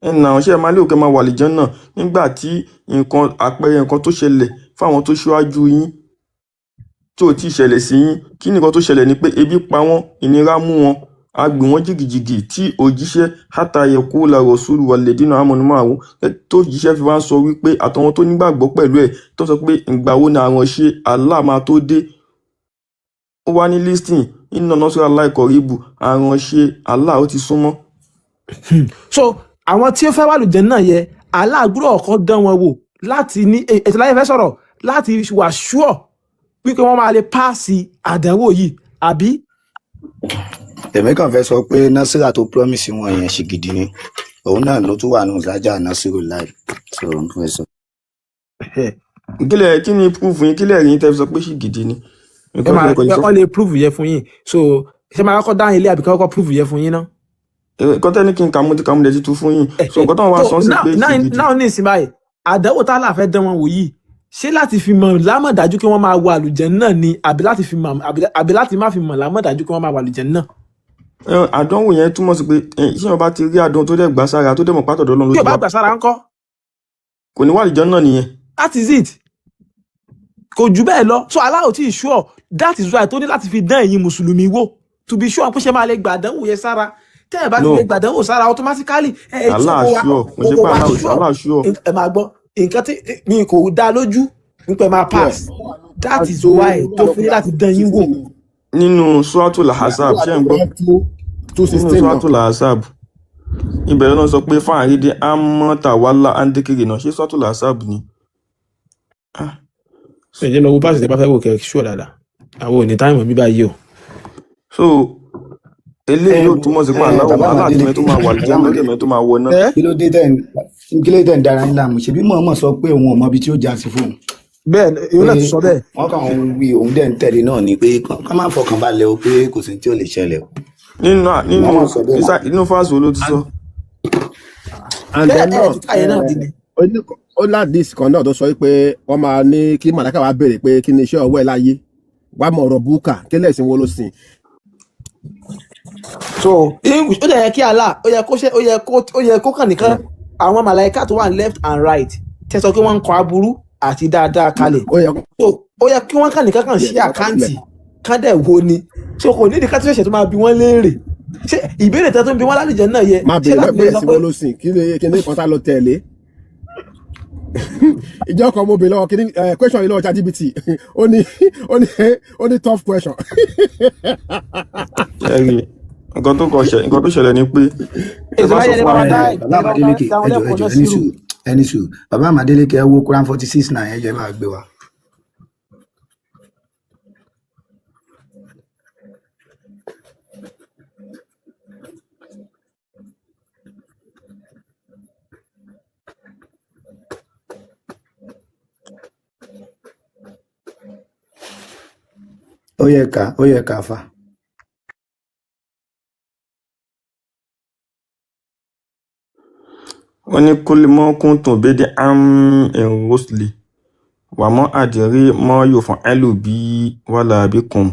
Ẹnà ṣe máa lérò pé máa wọ àlìjánnà nígbà tí nǹkan àpẹẹrẹ nǹkan tó ṣẹlẹ̀ fáwọn tó ṣíwájú yín tí ò tí ì ṣẹlẹ̀ sí yín. Kí nǹkan tó ṣẹlẹ̀ ni pé ebi pa wọ́n, ìnira mú wọn, A gbì wọ́n jìgìjìgì tí òjíṣẹ́ hátà yẹkú la rọ̀ṣúlù wà lẹ́dínà amọ̀nùmáwò tó jíṣẹ́ fi wá ń sọ wípé àtàwọn tó nígbàgbọ́ pẹ̀lú ẹ̀ tó sọ pé ìgbà wo ni àránṣe Allah máa tó dé. Ó wá ní listing iná nọ́sọ̀rọ̀ aláìkọ̀ríbù, àránṣe Allah ó ti súnmọ́. So àwọn tí ó fẹ́ wà lùjẹ́ náà yẹ, Allah gbọ́dọ̀ kọ́ dán wọn wò láti ní ètò láyé fẹ́ sọ̀rọ̀ láti wà sure wípé wọ́n máa lè páàsì àdánwò yìí, àbí? Èmi kàn fẹ́ sọ pé Nasira tó promise wọn yẹn ṣì gidi ni. Òun náà ló tún wà nù Zaja Nasiru live, so n fẹ́ sọ. Kílẹ̀ kí ni proof yín? Kílẹ̀ rí yín tẹ́ fi sọ pé ṣì gidi ni? Ẹ Nǹkan máa tí ẹ kọ́ lè sọ. wọ́n lè prove yẹ fún yín. So ṣé máa kọ́kọ́ dáhùn ilé àbí kí wọ́n kọ́kọ́ prove yẹ fún yín náà? Nǹkan tẹ́ ní kí n kà mú ti kà mú lẹ̀ ti tu fún yín. So nǹkan tó wá So sọ sí now pé ṣì now gidi. now ní ìsìn báyìí, àdánwò tá Allah fẹ́ dán wọn wò yìí, ṣé láti fi mọ̀ lámọ̀dájú kí wọ́n máa wọ àlùjẹ́ náà ni, àbí láti fi mọ̀, àbí láti má fi mọ̀ lámọ̀dájú kí wọ́n máa wọ àlùjẹ́ náà? Àdánwò yẹn túmọ̀ sí pé tí wọ́n bá ti rí àdánwò tó dẹ̀ gbà sára, tó dẹ̀ mọ̀ pátọ̀dọ̀ Ọlọ́run ló Tí ò ti bá wá, gbà sára ńkọ́? kò ní wà àlùjẹ́ náà nìyẹn. That is it, kò jù bẹ́ẹ̀ lọ. So Allah ò tí ì sure. That is why tó ní láti fi dán ẹ̀yin mùsùlùmí wò to be sure pé ṣe máa lè gbà àdánwò yẹn sára. Tẹ́ ẹ̀ bá ti No. lè gbà àdánwò sára automatically ẹ ẹ tí Allah kò wá sure, kò ṣe kò pé wá Allah sure. Allah sure. Ẹ máa gbọ́ nǹkan tí mi kò dá lójú nípa ẹ máa pass. That is why tó fi ní láti dán yín wò. Nínú Suratul Ahzab, ṣé ń gbọ́? Two Nínú sixteen náà. Suratul Ahzab ibẹ̀rẹ̀ náà sọ pé fáàrídé amọ́tàwálá andékèrè náà. Ṣé Suratul Ahzab ni? Ah, Ẹ jẹ́ lọ wo báṣì tẹ́ bá fẹ́ wò kẹ́ ṣúọ̀ dáadáa. Àwọn ò ní táìmù bí báyìí o. So eléyìí yóò túmọ̀ sí pé Ẹ Allah bàbá Allah ti Amadéleke, mẹ́ tó máa wà bàbá àlùjẹ́ náà, dẹ̀ mẹ́ tó máa wọ náà. Ẹ kí ló dé tẹ̀ ń kí ló dé tẹ̀ ń dára ńlá mu? Ṣebí mọ̀ọ́mọ̀ sọ pé òun ò mọ ibi tí ó já sí fóun, bẹ́ẹ̀ ni ìwọ pé náà ti sọ bẹ́ẹ̀. wọ́n kàn ń wí, òun dẹ̀ ń tẹ̀lé náà ni pé kán má fọkàn balẹ̀ o, pé kò sí tí ò lè ṣẹlẹ̀ o. Nínú nínú Wọ́n mọ̀ sọ bẹ́ẹ̀ náà. Nínú fáṣọ ló ti sọ. And Bẹ́ẹ̀ then ẹ náà ti káyẹ náà di ni. ó ládìs kan náà tó sọ pé wọ́n máa ní kí màláíkà wá béèrè pé kí ni iṣẹ́ ọwọ́ ẹ̀ láyé, wàá mọ ọ̀rọ̀ búkà kí lẹ̀sìn wo ló sìn. So ó dẹ̀ yẹ kí Allah ó yẹ kó ṣe ó yẹ kó kàn nìkan àwọn màláìka tó wà left and right tẹ́ sọ pé wọ́n ń kọ aburú àti dáadáa kalẹ̀. Ó yẹ So ó yẹ kí wọ́n kàn nìkan kàn ṣí àkáǹtì kán dẹ̀ wo ni. So kò ní ìdíkà tó ṣẹ̀ṣẹ̀ tó máa bi wọ́n léèrè. Ṣé ìbéèrè tẹ́ tó ń bi wọ́n lálejò náà yẹ máa ṣé béèrè láti pé lè sọ ẹ̀sìn pé wo ló sìn, kí ni kan tá lọ tẹ̀lé. Ìjọ kan mo béèrè lọ́wọ́ kí ni question yìí lọ́wọ́ ChatGPT, ó ní tough question. Ẹ̀rí nǹkan tó kọ ṣẹ, nǹkan tó ṣẹlẹ̀ ni pé tẹ́ ètò bá sọ láyé ẹni fún bá wa wá dá Ẹ bàbá ẹni bá wá Amadéleke, dá wọn ẹjọ lẹ́kọ̀ọ́ ẹjọ náà ẹni sírù. sùúrù, ẹni sùúrù. Bàbá Amadéleke, ẹ wo Quran 46 náà, ẹ jẹ́ bá gbé wa. Ó yẹ ká, ó yẹ ká fa. Wọ́n ní kólé mọ́ kún tún bédé ám ẹ̀rọ́sìlẹ̀ wà mọ́ àdìrí mọ́ yóò fún ẹlò bí wàhálà bí kùn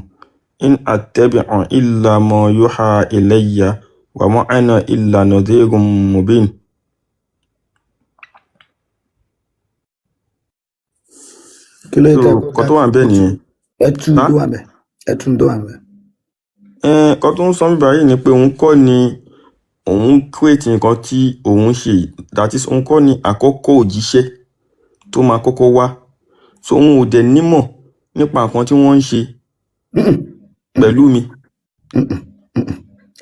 in àtẹ́bìrán ìlà mọ́ yóò ha ìlẹ́yà wà mọ́ àná ìlànà dérùn mubin. Kí ló So tẹ nǹkan tó wà ń bẹ̀ nìyẹn. Ẹ tún Tá tó wà bẹ, ẹ tún tó wà bẹ. Nǹkan tó ń sọ níbà yìí ni pé òun kọ́ ni òun create nǹkan tí òun ṣe yìí. That is, òun kọ́ ni àkọ́kọ́ òjíṣẹ́ tó máa kọ́kọ́ wá, so òun ò dẹ̀ nímọ̀ nípa nǹkan tí wọ́n ń ṣe pẹ̀lú mi.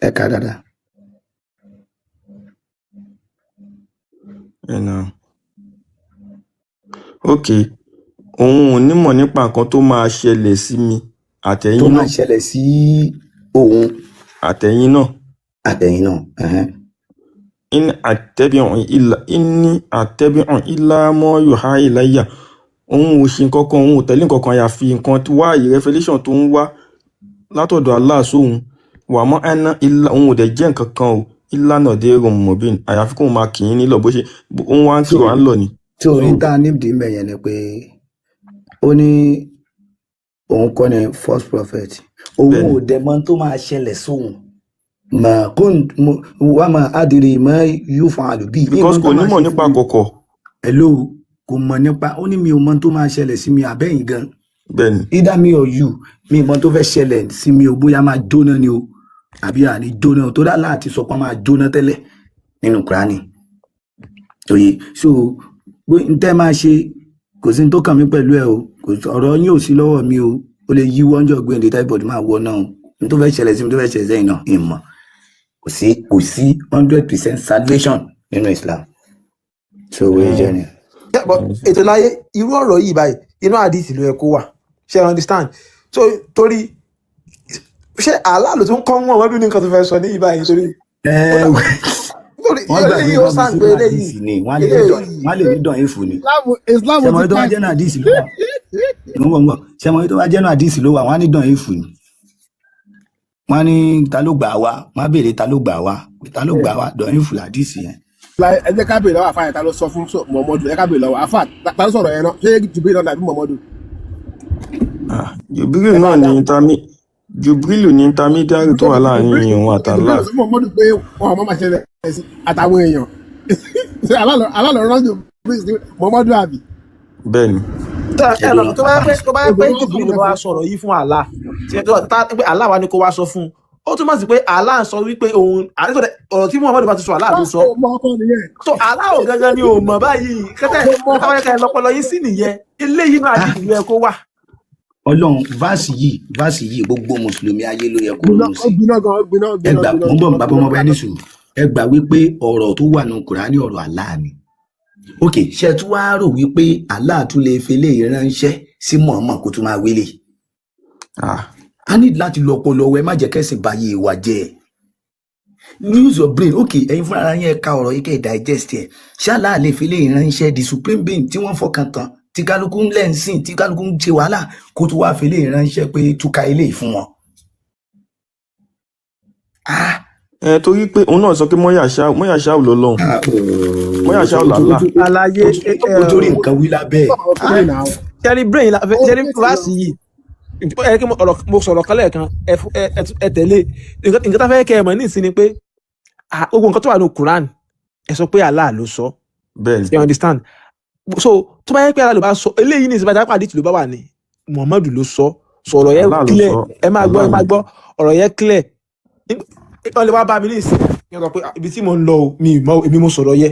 Ẹ kà dáadáa. Ẹ̀nà ok, òun ò nímọ̀ nípa nǹkan tó máa ṣẹlẹ̀ sí mi Tó àtẹ̀yìn máa náà ṣẹlẹ̀ sí òun àtẹ̀yìn náà. Àtẹ̀yìn náà, ẹ̀hẹ́n. In àtẹ̀bíhàn ìlà ní àtẹ̀bíhàn ìlà mọ́ yòhá ìláyà, òun ò ṣe nǹkan kan, òun ò tẹ̀lé nǹkan kan àyàfi nǹkan tó wá yìí, revelation tó ń wá látọ̀dọ̀ Allah sóhun wà mọ́ ẹná ìlà. Òun ò dẹ̀ jẹ́ nǹkan kan o ìlànà dé rọmọbìn àyàfi kóun máa kì í nílọ bó ṣe òun wá ń kí So wà ń lọ ni. tí orin tá a nídìí mbẹ yẹn ni pé ó ní òun kọ́ ni first prophet, òun Bẹ́ẹ̀ni. ò dẹ̀ mọ̀ tó máa ṣẹlẹ̀ sóhun, mà kún wà má adìrì mọ́ yóò fún àlùbí Because ìmọ̀ kò tó máa nímọ̀ ṣe nípa fún mi. kọ̀kọ̀. Hello, kò mọ̀ nípa, ó ní mi ò mọ̀ tó máa ṣẹlẹ̀ sí mi àbẹ́yìn gan. Bẹ́ẹ̀ni. Either me or you, mi ò mọ̀ tó fẹ́ ṣẹlẹ̀ sí mi o, bóyá máa jóná ni o. Àbí àní jóná o? Torí Allah ti sọ pé wọ́n máa jóná tẹ́lẹ̀ nínú Kùránì. Òye, so bó n tẹ́ máa ṣe, kò sí ní tó kàn mí pẹ̀lú ẹ o. Kò sí, ọ̀rọ̀ yín ò sí lọ́wọ́ mi o. Ó lè yíwọ́ ọjọ́ gbẹ̀ǹdé táìpọ̀dù máa wọ náà o. N tó fẹ́ ṣẹlẹ̀ sí mi, tó fẹ́ ṣẹlẹ̀ sẹ́yìn náà, ìmọ̀ kò sí 100% salvation nínú Islam. So wòye jẹ́ ni. Yeah, but ètò láyé, irú ọ̀rọ̀ yìí báyìí, inú àdìsí ló yẹ kó wà. Ṣé ẹ understand? So torí ṣé Allah ló tún kọ́ wọn wọ́n bí ní nǹkan tó fẹ́ sọ ní ìbáyìí, torí ẹ torí wọ́n gbàgbé eléyìí ó wọ́n fi sàn pé sínú eléyìí àdìsí ni wọ́n á lè ní dọ̀ eléyìí wọ́n á lè ní dọ̀ ìfù ni. Islam Ṣé mo ti tó bá pass. jẹ́ náà àdìsí ló wà, mo ń bọ̀ ń bọ̀. Ṣé mo tó bá jẹ́ náà àdìsí ló wà, wọ́n á ní dọ̀ ìfù ni. Wọ́n á ní ta ló gbà wá, wọ́n á béèrè ta ló gbà wá, ta ló gbà wá, dọ̀ ìfù làdìsí yẹn. Like, ẹ jẹ́ ká béèrè lọ́wọ́ àfáà yẹn, ta ló sọ fún Muhammadu. Ẹ ká béèrè lọ́wọ́ àfáà, ta ló sọ̀rọ̀ yẹn náà? Ṣé Jubril náà tàbí Muhammadu? Ah, Jubril náà ni Jubril ní intermediary tó wà láàrin Jubril òun àti Jubril Allah. sọ fún Muhammadu pé wọn ọmọ máa ṣẹlẹ̀ sí àtàwọn èèyàn. Ṣé Allah ló rán Jubril sí Muhammadu àbí? Bẹ́ẹ̀ ni. Ẹ lọ, tó bá yẹ pé Obìnrin Jibril ló bá wá sọ̀rọ̀ yìí fún Allah, tí ẹ tó tá pé Allah wá ní kó wá sọ fún un, ó túmọ̀ sí pé Allah ń sọ wípé òun àti ọ̀rọ̀ tí Muhammadu bá ti sọ, Allah ló sọ. Ó mọ ọkọ nìyẹn. So Allah ò gangan ni ò mọ̀ báyìí. Kẹtẹ kẹtẹ wáyé kẹ lọpọlọ yín sí nìyẹn. Eléyìí náà àdìsí ló yẹ kó wà. Ọlọ́run, verse yìí, gbogbo mùsùlùmí ayé ló yẹ kó Gbiná, ronú ó sí. gbiná gan, ó gbiná, ó Ẹ gbiná, gbà gbiná, mo ń bọ̀ gbiná, bàbá gbiná. ọmọ ẹni sùúrù. Ẹ gbà wípé ọ̀rọ̀ tó wà nù Kùránì, ọ̀rọ̀ Allah ni. Ok, ṣe ẹ tún wá rò wípé Allah tún lè fi eléyìí ránṣẹ́ sí Muhammad kó tún máa wílé? Ah, A ní láti lọ ọpọlọ ẹ, má jẹ́ kẹ́sìn báyé wa jẹ́. Use your brain. Ok, ẹ̀yin fúnra ara yín, ẹ ka ọ̀rọ̀ yìí, kẹ́ ẹ digest ẹ̀. Ṣé Allah lè fi eléyìí ránṣẹ́, the supreme being tí wọ́n fọkàn tán, tí kálukú ń lẹ́ǹsìn, tí kálukú ń ṣe wàhálà, kó tún wá fi eléyìí ránṣẹ́ pé túká eléyìí fún wọn? Ah. Ẹ torí pé òun náà sọ pé mọ́yàṣá lọ́lọ́run. Ah, ooo, Mọ́yàṣá làlá. Àlàyé. Ó torí nǹkan wí lábẹ́ ẹ̀. Ọkùnrin náà. Ṣẹ́rí brain la Ó ṣẹ́rí tètè kíláàsì lọ. yìí, ẹ kí mo ọ̀rọ̀ mo sọ̀rọ̀ kan lẹ́ẹ̀kan, ẹ tẹ̀lé nǹkan tá fẹ́ kẹ́ ẹ mọ̀ ní ìsìn ni pé gbogbo nǹkan tó wà ní Quran, ẹ sọ pé Allah ló sọ. Bẹ́ẹ̀ ni. You understand? So tó bá yẹ pé Allah ló bá sọ eléyìí ní ìsìn, bá àdìtì ló bá wà ní Muhammadu ló sọ, sọ̀rọ̀ yẹn Allah ló clear. sọ. Ẹ máa gbọ́, Allah ẹ máa ni. gbọ́, ọ̀rọ̀ yẹn clear. Wọ́n lè wá bá mi ní ìsìn kí wọ́n sọ pé, "Ah, ibi tí mo ń lọ o, mi ì mọ̀, èmi mo sọ̀rọ̀ yẹ."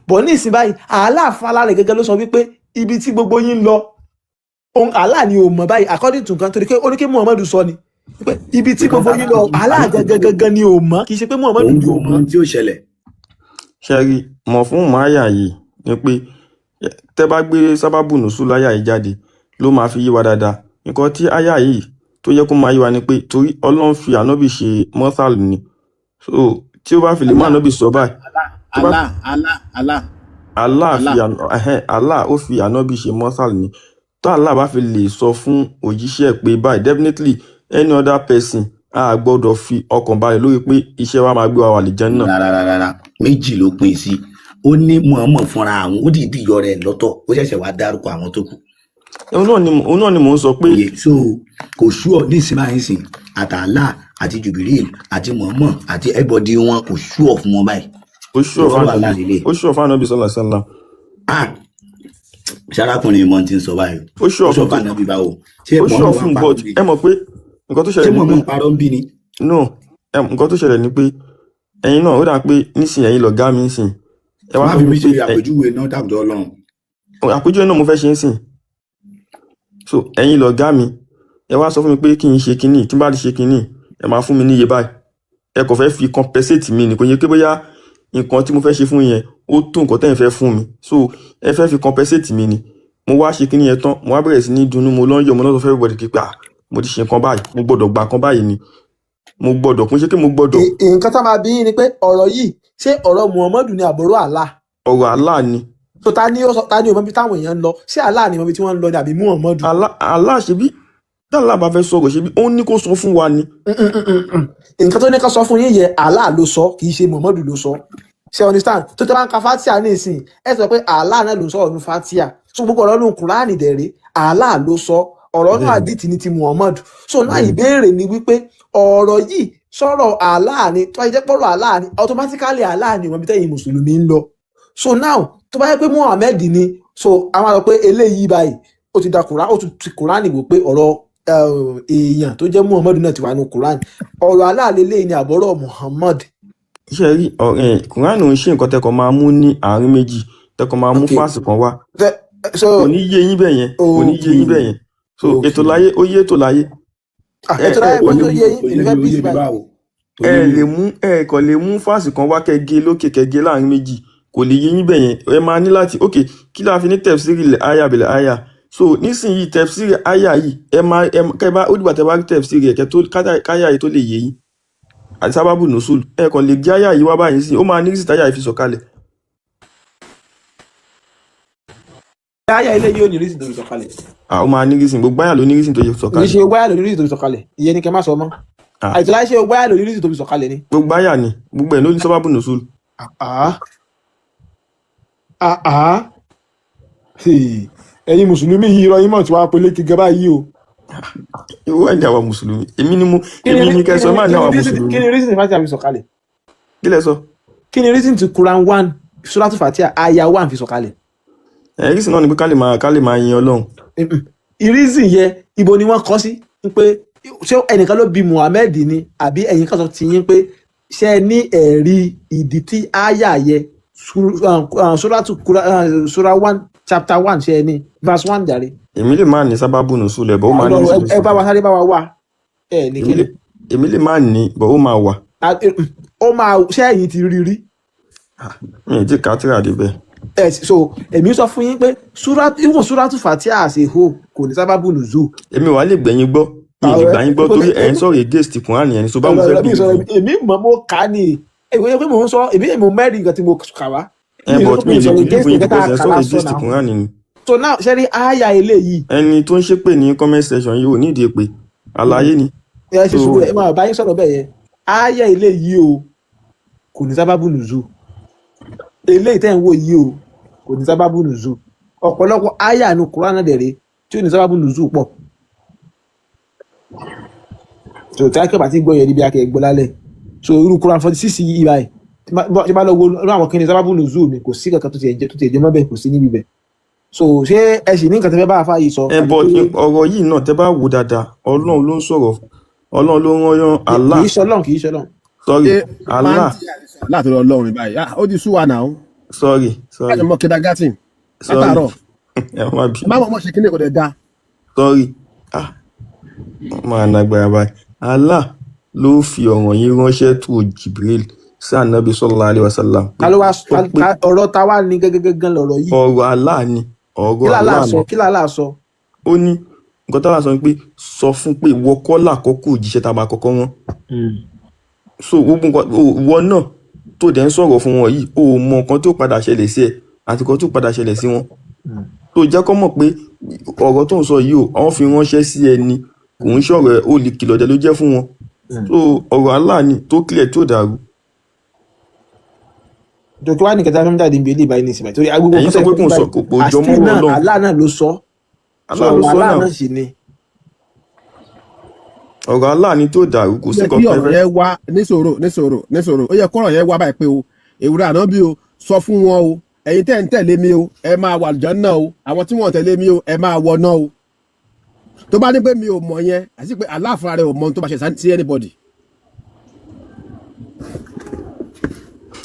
Bọ̀ ní ìsìn báyìí, Allah fún alára gẹ́gẹ́ ló sọ wípé ibi tí gbogbo yín ń lọ, ohun Allah ni ò mọ̀ báyìí, according to nǹkan torí pé ó ní kí Muhammadu sọ ni pé ibi tí gbogbo yín lọ, Allah gẹ́gẹ́ gẹ́gẹ́ ni ò mọ̀, kì í ṣe pé Muhammadu Òun ni ò yóò mọ mọ̀. ohun tí ó ṣẹlẹ̀. Ṣẹ́rí mọ̀ fún máyà yìí ni pé tẹ́ bá gbé sábàbù nùsù láyà yìí jáde, ló máa fi yé wa dáadáa. Nǹkan tí àyà yìí tó yẹ kó máa yé wa ni pé torí Ọlọ́run fi ànábì ṣe mọ́sálù ni. So tí ó bá fi lè mú ànábì sọ báyìí, tó bá Allah, Allah, Allah. Allah fi Allah. Allah ó fi ànábì ṣe mọ́sálù ni. Tó Allah bá fi lè sọ fún òjíṣẹ́ ẹ̀ pé báyìí, definitely any other person a gbọ́dọ̀ fi ọkàn balẹ̀ lórí pé iṣẹ́ wa máa gbé wa wà lè jẹ́ náà. Rárá, rárá, méjì ló pín sí. Ó ní Muhammad fúnra àwọn, ó dìídì yọ rẹ̀ lọ́tọ̀, ó ṣẹ̀ṣẹ̀ wá dárúkọ àwọn tó kù. Òun náà ni mò ń sọ pé Òye, so kò sú ọ ní ìsinmi àyìnsìn àtàlà àti Jubril àti Muhammad àti everybody wọn, kò sú ọ fún wọn báyìí. Ó ṣú ọ̀fà Ọ̀rọ̀ Allah ànábì, lélẹ̀. ó ṣú ọ̀fà ànábì sọ́là sọ́là. Ah, ṣarákùnrin mọ ti ń sọ báyìí. Ó ṣú Ó ọ̀fún sọ fún ànábì báwo? Ṣé ó ṣú Muhammad wà ọ̀fún ń parọ́ but bí? Ẹ mọ̀ pé nǹkan tó Ṣé ṣẹlẹ̀ ni pé Muhammad ń parọ́ ń bí ni? No, nǹkan tó ṣẹlẹ̀ ni pé ẹ̀yin náà, ó dà pé nísìnyí ẹ̀yin lọ̀gá mi nísìnyí, ẹ wá Má sọ fi fún mí mi ṣe pé àpèjúwe náà, dàbùdọ̀ Ọlọ́run. Àpèjúwe náà mo fẹ́ ṣe ń sìn. So ẹ̀yin lọ̀gá mi, ẹ wá sọ fún mi pé kí n ṣe kinní, tí n bá ti ṣe kinní, ẹ máa fún mi níye báyìí. Ẹ kò fẹ́ fi compensate mi ni, kò yẹ pé bóyá nǹkan tí mo fẹ́ ṣe fún yẹn ó tó nǹkan tẹ́yin fẹ́ fún mi. So ẹ fẹ́ fi compensate mi ni. Mo wá ṣe kinní yẹn tán, mo wá bẹ̀rẹ̀ sí ní dunnú, mo lọ ń yọ̀, mo lọ sọ fún everybody pé, ah, mo ti ṣe nǹkan báyìí, mo gbọ́dọ̀ gba nǹkan báyìí ni, mo gbọ́dọ̀ kún ṣe kí mo gbọ́dọ̀. Nǹkan tá máa bí yín ni pé ọ̀rọ̀ yìí, ṣé ọ̀rọ̀ Muhammadu ni àbọ̀rọ̀ Allah? Ọ̀rọ̀ Allah ni. So ta ni ó sọ, ta ni ò mọ ibi táwọn èèyàn ń lọ? Ṣé Allah ni mọ ibi tí wọ́n ń lọ ni àbí Muhammadu? Allah, ṣebí tí Allah bá fẹ́ sọ̀rọ̀, ṣebí ó ní kó sọ fún wa ni. Nǹkan tó ní ká sọ fún yín yẹ, Allah ló sọ, kì í ṣe Muhammadu ló sọ. Ṣe understand? Tó tẹ́ bá ń ka Fatia ní ìsìn, ẹ sọ pé Allah náà ló ń sọ̀rọ̀ ní Fatia. So gbogbo ọ̀rọ̀ nínú Kùránì dẹ̀rẹ̀, Allah ló sọ. Ọ̀rọ̀ náà àdìtì ní ti Muhammadu. So náà ìbéèrè ni wípé ọ̀rọ̀ yìí, sọ̀rọ̀ Allah ni? Tó bá jẹ́ pọ̀rọ̀ Allah ni, automatically Allah ni wọ́n bí tẹ́yìn mùsùlùmí ń lọ. So now, tó bá yẹ pé Muhammad ni, so a máa sọ pé eléyìí báyìí, ó ti da Kùránì, ó ti Kùránì wò pé ọ̀rọ̀ èèyàn tó jẹ́ Muhammad náà ti wà nínú Quran. Ọ̀rọ̀ Allah lélẹ́yìí ni àbọ̀rọ̀ Muhammad? Ṣe rí ọ̀rẹ́, Quran ò ń ṣe nǹkan tẹ́kọ̀ máa mú ní àárín méjì, tẹ́kọ̀ máa mú Ok. fáàsì kan wá. So Kò ní yé yín bẹ́ẹ̀ yẹn, kò ní yé yín ok bẹ́ẹ̀ yẹn. So ok ètò láyé, ó yé ètò láyé. Ah, Ẹ ètò ẹ láyé kò kó lè tó mú yé yín, Kò èmi yé fẹ́ mi, ó peace yé mi báyìí. báwo? Kò ẹ yé mi lè o. mú, ẹ kàn lè mú fáàsì kan wá kẹ́ gé lókè, kẹ́ gé láàrin méjì, kò lè yé yín bẹ́ẹ̀ yẹn. Ẹ máa ní láti, ok, kí la fi ní tẹ̀fsírì lẹ̀ aya bẹ̀lẹ̀ aya. So nísìnyí tẹ̀fsírì aya yìí, ẹ máa ẹ kẹ́ bá ó dìgbà tẹ́ bá rí tẹ̀fsírì ẹ̀ kẹ́ tó káyà yìí tó lè yé yín àti sábàbù nùsùl. Ẹ kàn lè gé aya yìí wá báyìí sí, ó máa ní rísì táyà yìí fi sọ̀kalẹ̀. Ayé ilé yóò ní reason tó fi sọ̀kalẹ̀. À, ó máa ní rísì, gbogbo aya ló ní rísì tó fi Kì í sọ̀kalẹ̀. ṣe wáyà lórí reason tó fi sọ̀kalẹ̀, ìyẹn ni kẹ́ má sọ mọ́. À, Àìtò láyé, ṣe wáyà lórí reason tó fi sọ̀kalẹ̀ ni? Gbogbo aya ni, gbogbo ẹ̀ ló ní sábàbù nùsùl. Ah ah ah, hey, ẹ̀yin mùsùlùmí yìí, irọ́ yín mọ̀ tí wàá peléke gan báyìí o. Ìwọ ẹ̀ ní àwa mùsùlùmí, èmi ni mo Kí ni èmi ni kí kẹsàn ni máa ní kí ni àwa reason, mùsùlùmí. kí ni reason Fatia fi sọ̀kalẹ̀? Kí lẹ sọ? Kí ni reason ti Quran 1 Suratu Fatia aya 1 fi sọ̀kalẹ̀? Ẹ rísì náà ni pé ká lè máa yin Ọlọ́run. Reason yẹ, ibo ni wọ́n kọ sí pé ṣé ẹnìkan ló bi Muhammed ni, àbí ẹ̀yin kan sọ ti yín pé ṣé ẹ ní ẹ̀rí ìdí tí aya yẹ Suratu Sura 1 chapter 1, ṣé ẹ ní verse 1 jàre? Èmi lè má ní sábàbù nùsùl ẹ̀ bọ́ ó máa ní Ọlọ́run rísì tó ẹ bá wa sọ̀kalẹ̀. sáré bá wa wá ẹ ní èmi kíni. lè èmi lè má ní bọ́ ó máa wà. Ah, ó máa ṣé ẹ̀yin ti rí rí? Mi ì tí kátìrà débẹ̀. Ẹ so èmi sọ fún yín pé sura, even Suratu Fatia as a whole kò ní sábàbù nùzúl. Èmi wàá lè gbẹ̀yìn gbọ́, mi ì lè gbà yín gbọ́ torí ẹ̀ ń sọ̀rọ̀ against Quran yẹn ni, so báwo fẹ́ Mi believe sọ̀rọ̀ yín? Èmi mọ̀, mo kà á ní èmi pé mò ń sọ, èmi mo mẹ́rin nǹkan tí mo kà wá. Ẹ Mi ò sọ but pé mi mi ì lè sọ̀rọ̀ believe against yín nǹkan tá because a ẹ̀ ń kà sọ̀rọ̀ lásán against náà. Quran ni. So now, ṣe rí aya eléyìí. Ẹni tó ń ṣépè ní comment section yìí ò ní ìdí èpè, àlàyé ni. Ẹ ṣe So sùúrù, ẹ máa bá yín sọ̀rọ̀ bẹ́ẹ̀ yẹn. Aya eléyìí o, kò ní sábàbù nùzúl. Eléyìí tẹ́ ń wò yìí o, kò ní sábàbù nùzúl. Ọ̀pọ̀lọpọ̀ aya nu Quran náà dẹ̀rẹ̀ tí ò ní sábàbù nùzúl pọ̀. So tí akẹ́kọ̀ọ́ bá ti gbọ́ yẹn níbi akẹ́ gbọ́ lálẹ́, so irú Quran 46 yìí báyìí, tí bá lọ wo irú àwọn kìnìún sábàbù nùzúl mi, kò sí kankan tó ti ẹ̀ jẹ́ mọ́ bẹ́ẹ̀, kò sí níbi bẹ́ẹ̀. So ṣé ẹ sì ní nǹkan tẹ́ fẹ́ bá àfa yìí sọ Ẹ àbí but pé ọ̀rọ̀ yìí náà, tẹ́ bá wò dáadáa, Ọlọ́run ló ń sọ̀rọ̀, Ọlọ́run ló ń rán Allah. Kì í ṣọlọ́run, kì í ṣọlọ́run. Sorry. Ṣé Allah. pàǹtí láti lọ Ọlọ́run báyìí? Ah, ó ti sú wa náà. Sorry, sorry. Láti mọ kindergarten Sorry. látàárọ̀. Ẹ má bínú. Má mọ̀ mọ̀ ṣe kíní kò dẹ̀ da. Sorry, ah, máa nágbára báyìí. Allah ló fi ọ̀rọ̀ yìí ránṣẹ́ tó Jibril sí Anabi sallallahu alaihi wasallam pé Ta ló wá ó pé ọ̀rọ̀ ta wá ní gẹ́gẹ́gẹ́gẹ́ lọ̀rọ̀ yìí? Ọ̀rọ̀ Allah ni Kí ọ̀rọ̀ làlá Allah sọ? ni. Kí làlá sọ? Ó ní nǹkan tá a sọ ni pé sọ fún pé ìwọ kọ́ làkọ́kọ́ òjíṣẹ́ tá a máa kọ́kọ́ rán. So gbogbo nǹkan ìwọ náà tó dẹ̀ ń sọ̀rọ̀ fún wọn yìí, o ò mọ nǹkan tó padà ṣẹlẹ̀ sí ẹ àti nǹkan tó padà ṣẹlẹ̀ sí wọn, tó jẹ́ kó mọ̀ pé ọ̀rọ̀ tó ń sọ yìí o, àwọn fi ránṣẹ́ sí ẹ ni, kò ń ṣọ̀rọ̀ ẹ, ó lè kìlọ̀ dẹ̀ ló jẹ́ fún wọn. So ọ̀rọ̀ Allah ni tó clear, tó dàrú. Jọ kí wàá ní kẹta fẹ́mi jáde níbi eléyìí báyìí ní ìsìn báyìí, torí agbègbè Ẹ̀yin sọ pé kò ń sọ, kò jọ àti mọ́rọ̀ náà Ọlọ́run. Allah náà ló sọ. So Allah ló ọ̀rọ̀ sọ Allah náà. náà sì ni. Ọ̀rọ̀ Allah ni tó dàrú, kò Ó sí yẹ nǹkan kí ọ̀rọ̀ pẹ́fẹ́. yẹn wá níṣòro níṣòro níṣòro. Ó yẹ kọ́rọ̀ yẹn wá báyìí pé o ewúrẹ́ àná bí o sọ fún wọn o, ẹ̀yin tẹ́ ń tẹ̀lé mi o, ẹ máa wà àlùjánnà o, àwọn tí wọ́n tẹ̀lé mi o, ẹ máa wọ náà o. Tó bá ní pé mi ò mọ̀ yẹn, àti pé Allah fúnra rẹ̀ ò mọ̀ ohun tó bá ṣe sí anybody.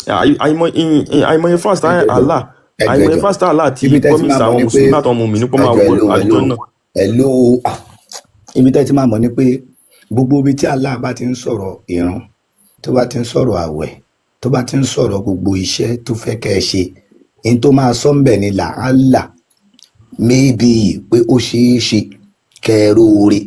Àìmọye fast Ẹjọ ẹjọ Allah ẹjọ àìmọye ẹjọ fast Allah ti ibi tẹ́ ti promise máa mọ̀ àwọn ni pé mùsùlùmí àtàwọn mùmínì pé máa ẹjọ wọ ẹlò ẹlò àlùjánnà. Ẹlò, ah, ibi tẹ́ ti máa mọ̀ ni pé gbogbo ibi tí Allah bá ti ń sọ̀rọ̀ ìrun, tó bá ti ń sọ̀rọ̀ àwẹ̀, tó bá ti ń sọ̀rọ̀ gbogbo iṣẹ́ tó fẹ́ kẹ́ ẹ ṣe, in tó máa sọ ń bẹ̀ ni làálà, maybe, pé ó ṣeé ṣe kẹ́ ẹ róore.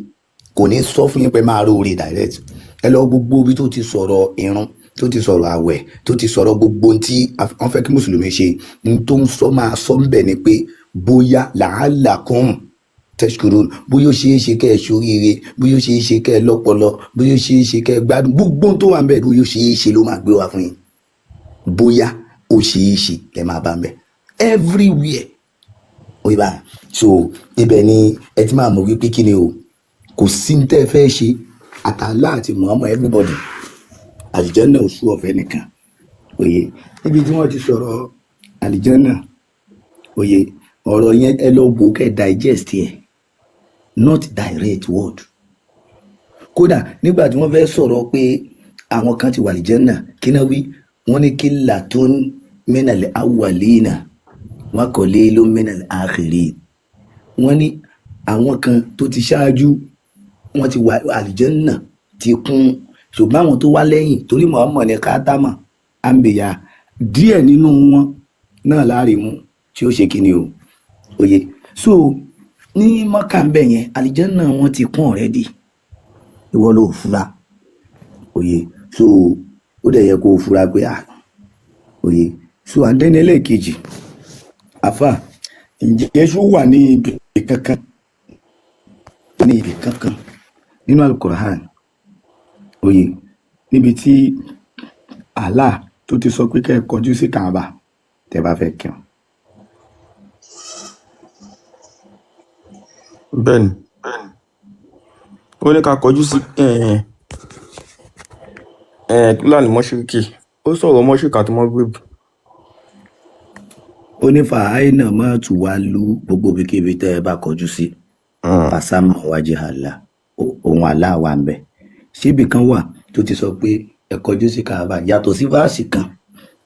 Kò ní sọ fún yín pé máa róore direct. Ẹ lọ gbogbo ibi tó ti sọ̀rọ̀ ìrun, tó ti sọ̀rọ̀ àwẹ̀, tó ti sọ̀rọ̀ gbogbo ohun tí wọ́n fẹ́ kí mùsùlùmí ṣe, n tó ń sọ máa sọ ń bẹ̀ ni pé bóyá làálà kún tashkurun, bóyá ó ṣeé ṣe kẹ́ ẹ ṣoríire, bóyá ó ṣeé ṣe kẹ́ ẹ lọ́pọlọ, bóyá ó ṣeé ṣe kẹ́ ẹ gbádùn. Gbogbo ohun tó wà ń bẹ̀, bóyá ó ṣeé ṣe ló máa gbé wá fún yín, bóyá ó ṣeé ṣe lẹ máa bá ń bẹ̀ everywhere. Ó yẹ báyìí. So ibẹ̀ ni ẹ ti máa mọ̀ wípé kí ni o, kò sí ní tẹ́ ẹ fẹ́ ṣe, àtàlá àti Muhammad, everybody, àlìjánà oṣù ọ̀fẹ́ nìkan. Òye níbi tí wọ́n ti sọ̀rọ̀ àlìjánà, òye ọ̀rọ̀ yẹn, ẹ lọ wò kẹ́ digest ẹ̀. Not direct word. Kódà nígbà tí wọ́n fẹ́ sọ̀rọ̀ pé àwọn kan ti wà lìjẹ́nà, kí náà wí? Wọ́n ní qillatun minal awwalina wa qalilun minal akhirin. Wọ́n ní àwọn kan tó ti ṣáájú wọ́n ti wà àlìjẹ́nà ti kún, ṣùgbọ́n àwọn tó wá lẹ́yìn, torí Muhammad ní kátámà àǹbìyà, díẹ̀ nínú wọn náà láàrin mú tí ó ṣe kí ni o òye. So ní Mọ́kà ń bẹ̀ yẹn, àlìjẹ́nà wọn ti kún already, ìwọ ló fura òye. So ó dẹ̀ yẹ kó o fura pé ah òye. So àdéhùn ẹlẹ́ẹ̀kejì, àfà, ǹjẹ́ Jésù wà ní ibi kankan, ní ibi kankan nínú Alukoran òye, níbi tí Allah tó ti sọ pé kẹ́ ẹ kọjú sí Kaaba tẹ́ bá fẹ́ kírun? Bẹ́ẹ̀ ni, ó ní ká kọjú sí kílà ní mọ́ṣíríkì. Ó sọ̀rọ̀ mọ́ṣíríkì àti mọ́gírìbì. Ó ní fàáìnà má tù wá lu gbogbo ibikíbi tẹ́ ẹ bá kọjú sí, fàsámà wájú Allah, òun Allah wà ń bẹ. Síbi kan wà tó ti sọ pé ẹ kọjú sí Kaaba, yàtọ̀ sí fáàsì kan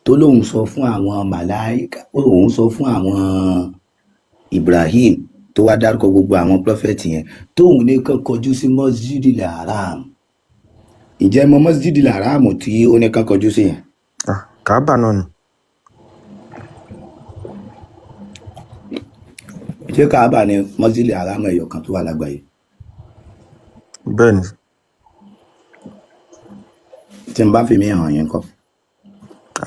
tó lóun sọ fún àwọn màláìka, òun sọ fún àwọn Ibrahim tó wá dárúkọ gbogbo àwọn prọfẹ̀tì yẹn, tóun ní kán kọjú sí Masjidil Haram? Ǹjẹ́ mọ Masjidil Haram tí ó ní kán kọjú sí yẹn? Ah, Kaaba náà ni. Ṣé Kaaba ni Masjidil Haram ẹyọ kan tó wà lágbàáyé? Bẹ́ẹ̀ ni. Tí n bá fi mí hàn yín kọ́.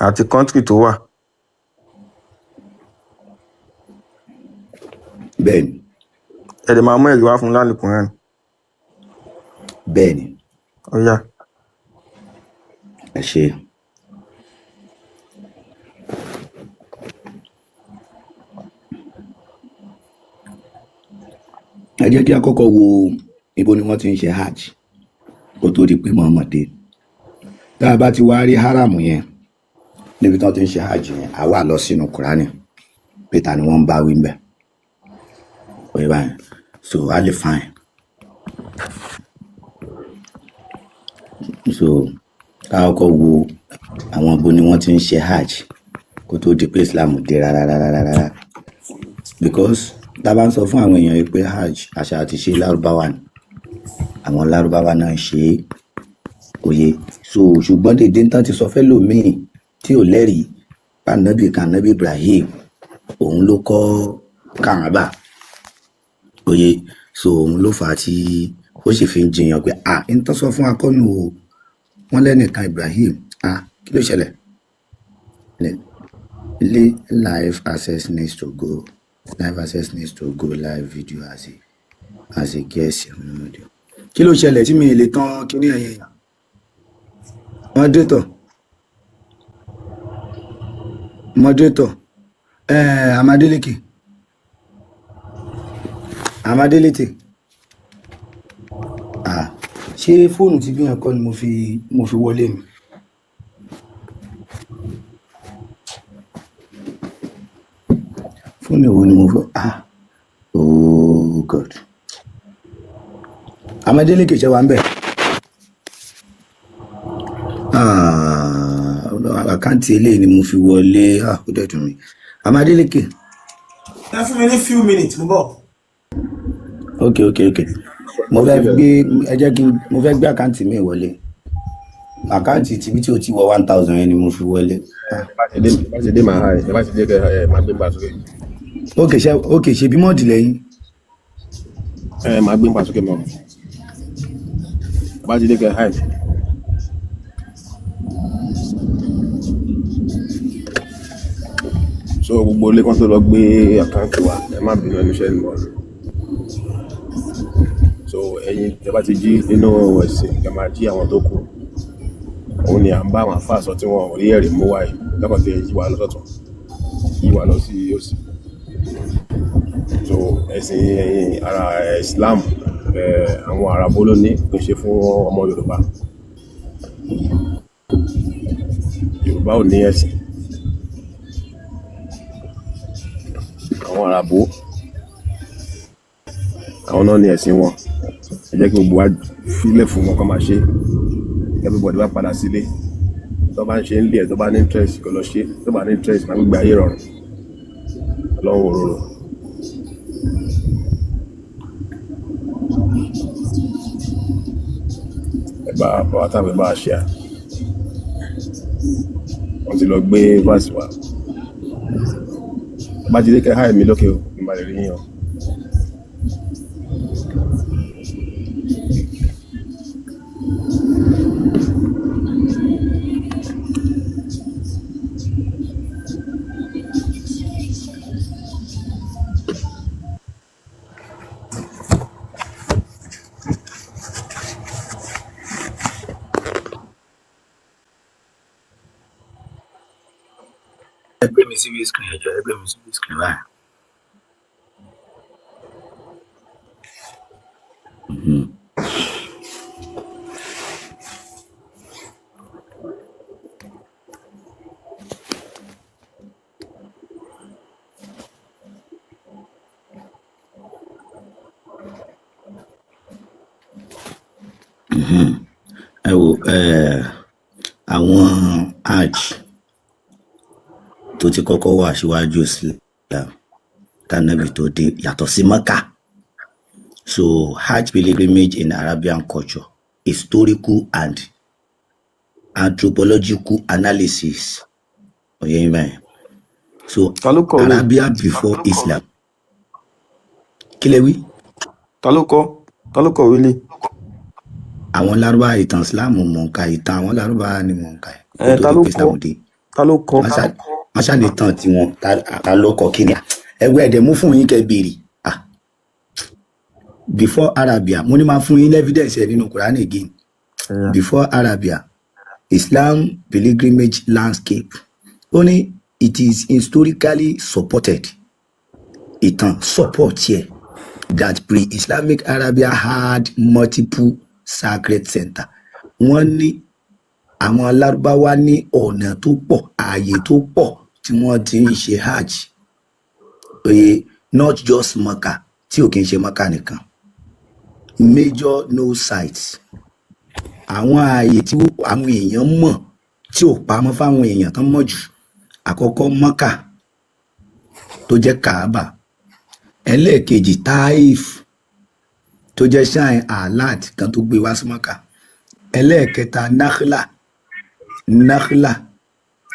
Àti kọ́ńtírì tó wà. Bẹ́ẹ̀ ni. Ẹ dẹ̀ máa mú ẹ̀rí wá fún lálùkùnrin. Bẹ́ẹ̀ ni. Ó yá. Ẹ ṣe. Ẹ jẹ́ kí a kọ́kọ́ wo ibo ni wọ́n ti ń ṣe hajj kó tó di pé Muhammad dé. Tá a bá ti wá rí haram yẹn níbi tí wọ́n ti ń ṣe hajj yẹn, a wà lọ sínú Kùránì pé ta ni wọ́n ń bá wí ń bẹ̀. Oye báyìí, so a lè fine. So ká kọ́kọ́ wo àwọn ibo ni wọ́n ti ń ṣe hajj kó tó di pé Islam dé rárá rárá rárá, because tá a bá ń sọ fún àwọn èèyàn yìí pé hajj, àṣà àti ṣe lárúbáwá ni, àwọn lárúbáwá náà ṣe é òye. So ṣùgbọ́n dèdè tán ti sọ fẹ́ lòmíì tí ò lẹ́rìí pàǹdàbí kan, nábì Ibrahim òun ló kọ́ Kaaba òye. So òun ló fà á tí ó sì fi ń jiyàn pé à ń tán sọ fún akọ́nù o, wọ́n lẹ́nìkan Ibrahim. À, kí ló ṣẹlẹ̀? Live access needs to go, live access needs to go live video as a guest. Kí ló ṣẹlẹ̀ tí mi ì lè tán kíní ẹ̀yìn èèyàn? Moderator, moderator, Amadeleke, Amadeleke, ah, ṣé fóònù tí bí yẹn kọ́ ni mo fi wọlé mi? Fóònù wo ni mo fẹ́? Ah, oh God, Amadeleke, ṣe wà ń bẹ̀? Ah, account eléyìí ni mo fi wọlé. Ah, ó dẹ̀ dùn mí, Amadeleke. Ẹ fún mi ní few minutes, mo bọ̀. Ok, mo fẹ́ gbé, ẹ jẹ́ kí n, mo fẹ́ gbé account mi wọlé. Account tìbí tí o ti wọ 1,000 yẹn ni mo fi wọlé. Ah. Ẹ bá ti dé, màá ẹ bá ti dé, kẹ ẹ máa gbé nípa sókè. Ok, ṣe ok, ṣe bí mod lẹ́yìn. Ẹ máa gbé nípa sókè mọ́. Ẹ bá ti dé, kẹ háì. So gbogbo ilé kan tó lọ gbé account wa, ẹ má bínú, ẹnu iṣẹ́ nìkan. So ẹ̀yin tẹ́ bá ti jí nínú ẹ̀sìn, kẹ máa jí àwọn tó kù. Òun ni à ń bá àwọn àfáà sọ tí wọn ò rí ẹ̀rí mú wáyé lọ́kàn tí yí wa lọ sọ́tún, yí wa lọ sí òsì. So ẹ̀sìn ẹ̀yin ara Islam, àwọn Àràbó ló ní kò ṣe fún ọmọ Yorùbá. Yorùbá ò ní ẹ̀sìn. Àwọn Àràbó, Àwọn náà ní ẹ̀sìn wọn. Ẹ jẹ́ kí gbogbo wa filẹ̀ fún wọn kó máa ṣe. Everybody wá padà sílé. Tó bá ń ṣe ń lé ẹ̀, tó bá ní interest kó lọ ṣe, tó bá ní interest máa gbégbé ayé rọrùn. Ọlọ́run òróró. Ẹ bá bàbá táwọn ẹ bá ṣe à. Wọ́n ti lọ gbé verse wa. Bá ti dé kẹ́ háì mi lókè o, kí n bá lè rí yín o. Ẹ gbé mi síbi screen, ẹ jọ̀ọ́, ẹ gbé mi síbi screen báyìí. Ẹ wo àwọn hajj tó ti kọ́kọ́ wà síwájú Islam tànàbí tó dé yàtọ̀ sí Mecca. So hajj pilgrimage in Arabian culture, historical and anthropological analysis. Oyè yín báyìí. So Ta ló kọ̀wé? Arabia before Islam. Kí lẹ wí? Ta ló kọ? Ta ló kọ̀wé lé? Àwọn Lárúbá, ìtàn Islam mò ń ka, ìtàn àwọn Lárúbá ni mò ń ka kó Ẹ tó ta di ló pé kọ? Islam dé. Ta ló kọ? Wọ́n ṣá lè tàn tiwọn. Ta ló kọ kí ni? Ẹgbẹ́ ẹ̀dẹ̀ mú fún yín kẹ́ béèrè. Ah, before Arabia, mo ní máa fún yín evidence ẹ̀ nínú Quran again. Ẹ̀yà. Before Arabia, Islam pilgrimage landscape. Ó ní it is historically supported. Ìtàn support here that pre-Islamic Arabia had multiple sacred center. Wọ́n ní àwọn Lárúbáwá ní ọ̀nà tó pọ̀, ààyè tó pọ̀ tí wọ́n ti ń ṣe hajj. Oye, not just Mecca, tí ò kí ń ṣe Mecca nìkan. Major no sites. Àwọn ààyè tí àwọn èèyàn mọ̀ tí ò pamọ́ fáwọn èèyàn tán mọ̀ jù. Àkọ́kọ́ Mecca tó jẹ́ Kaaba. Ẹlẹ́ẹ̀kejì Taif tó jẹ́ shrine Alat kan tó gbé wá sí Mecca. Ẹlẹ́ẹ̀kẹta Nakhla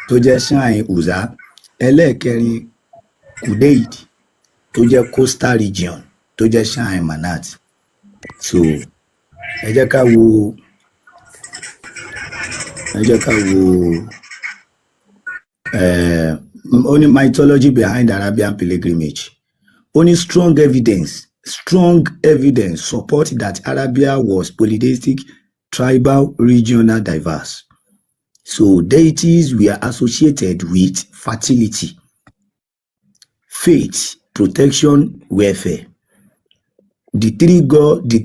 tó jẹ́ shrine Uza. Ẹlẹ́ẹ̀kẹrin Kudeid tó jẹ́ coastal region tó jẹ́ shrine Manat. So ẹ jẹ́ ká wo ó ní mythology behind Arabian pilgrimage. Ó ní strong evidence support that Arabia was polytheistic, tribal, regional, diverse. So deities were associated with fertility, faith, protection, welfare. The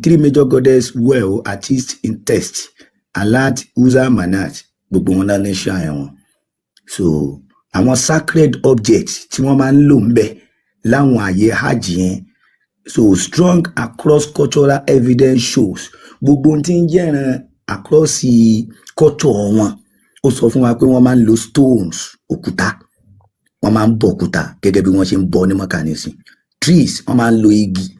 three major goddess were at least in text: Alat, Uzza, Manat. Gbogbo wọn náà ní shrine wọn. So àwọn sacred objects tí wọ́n máa ń lò ń bẹ̀ láwọn àyè hajj yẹn. So strong across cultural evidence shows gbogbo ohun tí ń jẹ́ran across culture wọn. Ó sọ fún wa pé wọ́n máa ń lo stones, òkúta. Wọ́n máa ń bọ òkúta gẹ́gẹ́ bí wọ́n ṣe ń bọ ní Mọ́kà nísìn. Trees, wọ́n máa ń lo igi.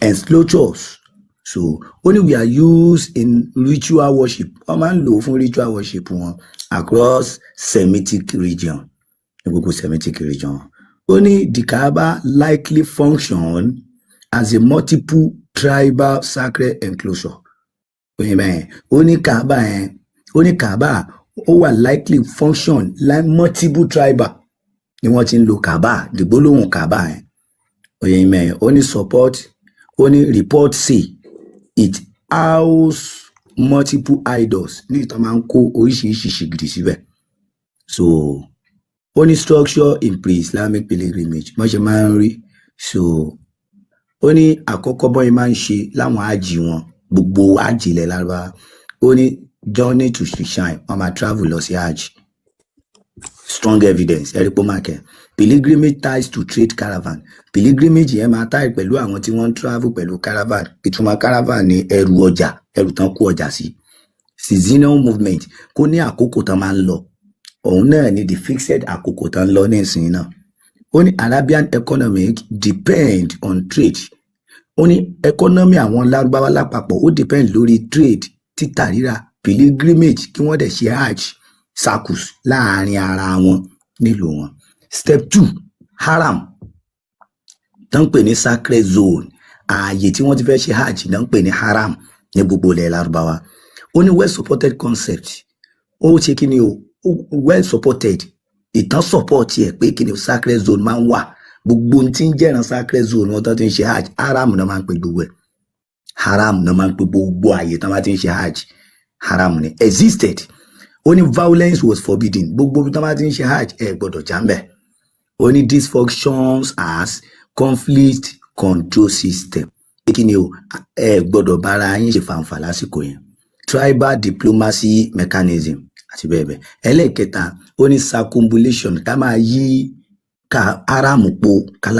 Enclosures. So only we are used in ritual worship. Wọ́n máa ń lò ó fún ritual worship wọn across Semitic region. Ní gbogbo Semitic region. Ó ní the Kaaba likely function as a multiple tribal sacred enclosure. Oyin bẹ́ẹ̀. Ó ní Kaaba yẹn, ó ní Kaaba ó wà likely function like multiple tribal ni wọ́n ti ń lo Kaaba, dìgbólóhùn Kaaba yẹn. Oyin bẹ́ẹ̀. Ó ní support, ó ní report say it house multiple idols ní ìtàn máa ń kó oríṣiríṣi ṣìgìdì síbẹ̀. So ó ní structure in pre-Islamic pilgrimage wọ́n ṣe máa ń rí. So ó ní àkọ́kọ́ bọ́yìn máa ń ṣe láwọn ájì wọn, gbogbo ájì ilẹ̀ Lárúbáwá. Ó ní journey to shrine, wọ́n máa travel lọ sí ájì. Strong evidence, ẹ̀rí pọ́ máa kẹ́. Pilgrimage ties to trade caravan. Pilgrimage yẹn máa tie pẹ̀lú àwọn tí wọ́n ń travel pẹ̀lú caravan. Ìtumọ̀ caravan ni ẹrù ọjà, ẹrù tán kó ọjà sí. Seasonal movement, kó ní àkókò tán máa ń lọ, òun náà ni the fixed àkókò tán ń lọ nísìnyí náà. Ó ní Arabian economic depend on trade. Ó ní economy àwọn Lárúbáwá lápapọ̀, ó depend lórí trade, títà rírà, pilgrimage, kí wọ́n dẹ̀ ṣe hajj circles láàrin ara wọn nílùú wọn. Step two, haram tó ń pè ní sacred zone, ààyè tí wọ́n ti fẹ́ ṣe hajj náà ń pè ní haram ní gbogbo ilẹ̀ Lárúbáwá. Ó ní well supported concept. Ó ṣe kí ni o? Well supported, ìtàn support ẹ̀ pé kí ni o? Sacred zone máa ń wà. Gbogbo ohun tí ń jẹ́ràn sacred zone wọn tó ti ń ṣe hajj, haram náà máa ń pè gbogbo ẹ̀. Haram náà máa ń pè gbogbo ààyè tó máa ti ń ṣe hajj, haram ni. Existed. Ó ní violence was forbidden. Gbogbo ibi tó máa ti ń ṣe hajj, ẹ gbọ́dọ̀ jà ń bẹ̀. Ó ní this functions as conflict control system. Pé kí ni o? Ẹ gbọ́dọ̀ bára yín ṣe fàǹfà lásìkò yẹn. Tribal diplomacy mechanism àti bẹ́ẹ̀ bẹ́ẹ̀. Ẹlẹ́ẹ̀kẹta, ó ní circumambulation, ká máa yí ká haram po, ká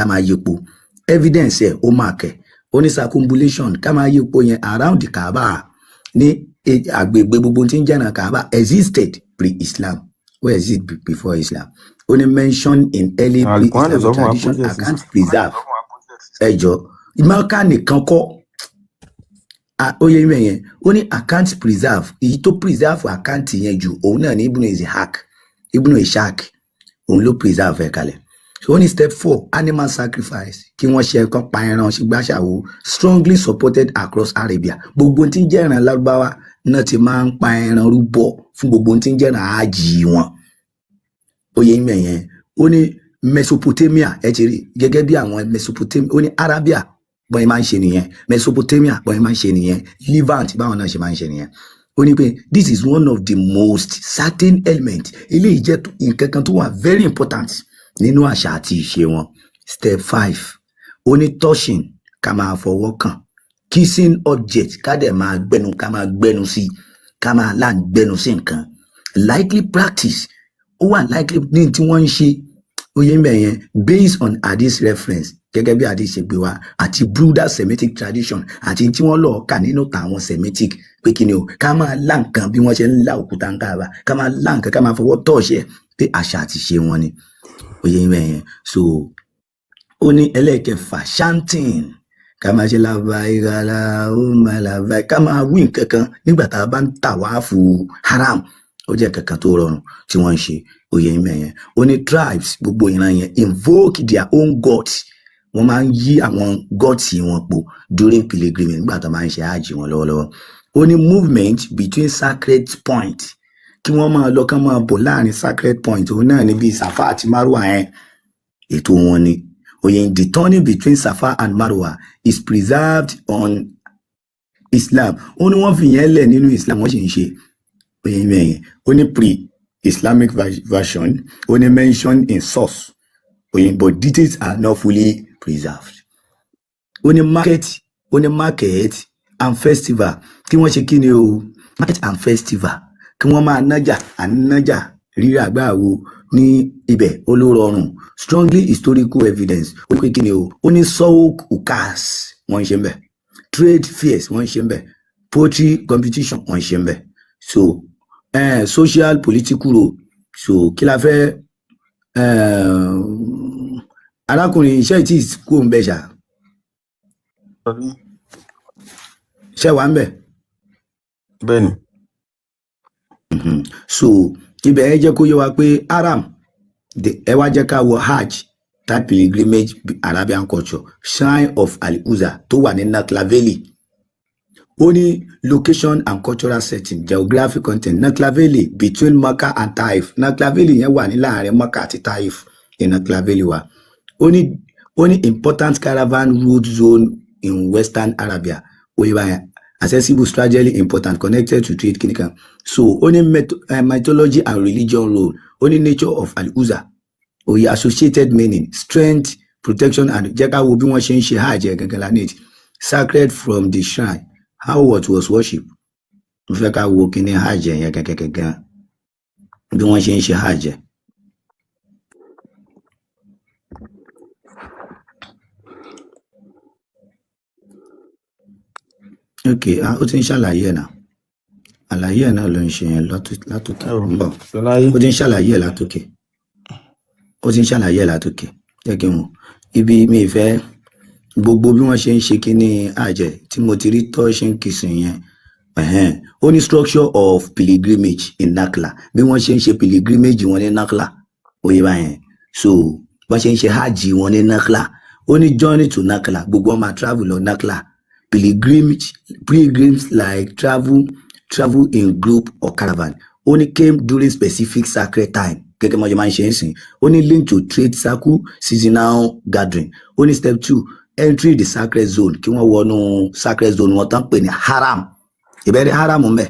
máa yípo. Evidence ẹ̀, ó máa kẹ̀. Ó ní circumambulation, ká máa yípo yẹn around the Kaaba ní agbègbè gbogbo tí ń jẹ́ràn Kaaba, existed pre-Islam, ó exist before Islam. Ó ní mention in early Alukurani pre-Islamic sọ fún wa pé tradition ó exist. Account preserve. Ẹjọ Maka nìkan kọ́. Ó yẹ ìwé yẹn. Ó ní account preserve. Èyí tó preserve account yẹn jù, òun náà ní Ibnu Ishaq. Ibnu Ishaq, òun ló preserve ẹ̀ kalẹ̀. So ó ní step four, animal sacrifice, kí wọ́n ṣe ẹ̀kan pa ẹran ṣùgbàṣàwò, strongly supported across Arabia. Gbogbo ohun tí ń jẹ́ ẹran Lárúbáwá náà ti máa ń pa ẹran rúbọ fún gbogbo ohun tí ń jẹ́ ẹran ààjì wọn. Ó yẹ ìwé yẹn. Ó ní Mesopotamia, ẹ ti rí gẹ́gẹ́ bí àwọn Mesopotamia. Ó ní Arabia bọ́n máa ń ṣe nìyẹn, Mesopotamia bọ́n máa ń ṣe nìyẹn, Levant báwọn náà ṣe máa ń ṣe nìyẹn. Ó ní pé this is one of the most certain element. Eléyìí jẹ́ nǹkan kan tó wà very important nínú àṣà àti ìṣe wọn. Step five, ó ní touching, ká máa fọwọ́ kàn, kissing object, ká dẹ̀ máa gbẹnu, ká máa gbẹnu sí, ká máa là ń gbẹnu sí nǹkan, likely practice, ó wà likely ní tí wọ́n ń ṣe. Ó yé mbẹ̀ yẹn, based on hadith reference, gẹ́gẹ́ bí hadith ṣe gbé wa, àti broader Semitic tradition, àti tí wọ́n lọ kà nínú tàwọn Semitic, pé kí ni o? Ká máa lá nǹkan bí wọ́n ṣe ń lá òkúta ń káàbà, ká máa lá nǹkan, ká máa fọwọ́ tọ̀ọ̀ṣẹ̀, pé àṣà àti ṣe wọn ni. Ó yé mbẹ̀ yẹn. So ó ní ẹlẹ́ẹ̀kẹfà, chanting, ká máa ṣe labbaika allahumma labbaik, ká máa wí nǹkan kan nígbà tá a bá ń tàwáàfù haram, ó jẹ́ kankan tó rọrùn tí wọ́n ń ṣe. Ó yé mbẹ̀ yẹn. Ó ní tribes, gbogbo ìran yẹn, invoke their own gods, wọ́n máa ń yí àwọn gods wọn po during pilgrimage, nígbà tó máa ń ṣe hajj wọn lọ́wọ́lọ́wọ́. Ó ní movement between sacred point, kí wọ́n máa lọ, kán máa bọ̀ láàrin sacred point, òun náà níbi Safa àti Marwa yẹn, ètò wọn ni. Oye, the turning between Safa and Marwa is preserved on Islam. Ó ní wọ́n fi yẹn lẹ̀ nínú Islam, wọ́n sì ń ṣe. Oye mẹ́yìn. Ó ní pre-Islamic version, ó ní mentioned in source oye, but details are not fully preserved. Ó ní market, ó ní market and festival, kí wọ́n ṣe kí ni o? Market and festival, kí wọ́n máa nájà, à ń nájà, rírà gbáàwo ní ibẹ̀, ó ló rọrùn. Strongly historical evidence, ó ní pé kí ni o? Ó ní souk ukas wọ́n ń ṣe ń bẹ̀, trade fairs wọ́n ń ṣe ń bẹ̀, poetry competition wọ́n ń ṣe ń bẹ̀. So social political role. So kí la fẹ́ arákùnrin iṣẹ́ tí kò ń bẹ̀ ṣá? Ṣẹ́ wà ń bẹ̀? Bẹ́ẹ̀ni. So ibẹ̀ ẹ jẹ́ kó yé wa pé haram ẹ wá jẹ́ ká wọ hajj type pilgrimage, Arabian culture, shrine of Al-Uzza tó wà ní Nakla Valley. Ó ní location and cultural setting, geographic content, Nakla Valley between Makkah and Taif. Nakla Valley yẹn wà ní láàrin Makkah àti Taif ní Nakla Valley wa. Ó ní important caravan route zone in Western Arabia. Ó yẹ báyẹn, accessible, strategically important, connected to trade kìnìkan. So ó ní mythology and religion role. Ó ní nature of Al-Uzza, oye, associated meaning, strength, protection and jẹ́ ká wo bí wọ́n ṣe ń ṣe hajj ẹ̀ gangan la need sacred from the shrine, how what was worship. Mo fẹ́ ká wo kíní hajj yẹn gangan gangan, bí wọ́n ṣe ń ṣe hajj. Ok, ah, ó ti ń ṣàlàyé ẹ̀ náà. Àlàyé ẹ̀ náà ló ń ṣe yẹn látòkè. Ẹ wò Ń bọ̀. Ṣọláyé. Ó ti ń ṣàlàyé ẹ̀ látòkè. Ó ti ń ṣàlàyé ẹ̀ látòkè. Jẹ́ kí n wò. Ibi mi ì fẹ́ gbogbo bí wọ́n ṣe ń ṣe kíní àjẹ́ tí mo ti rí touching kissing yẹn. Ẹ̀hẹ́n. Ó ní structure of pilgrimage in Nakla. Bí wọ́n ṣe ń ṣe pilgrimage wọn ní Nakla. Ó yé báyẹn. So bọ́n ṣe ń ṣe hajj wọn ní Nakla. Ó ní journey to Nakla. Gbogbo wọn máa travel lọ Nakla. Pilgrimage, pilgrims like travel in group or caravan. Ó ní came during specific sacred time. Gẹ́gẹ́ bí wọ́n ṣe máa ń ṣe ń sìn. Ó ní link to trade circle, seasonal gathering. Ó ní step two, entry the sacred zone. Kí wọ́n wọnú sacred zone wọn tán pè ní haram. Ìbẹ̀rẹ̀ haram ń bẹ̀.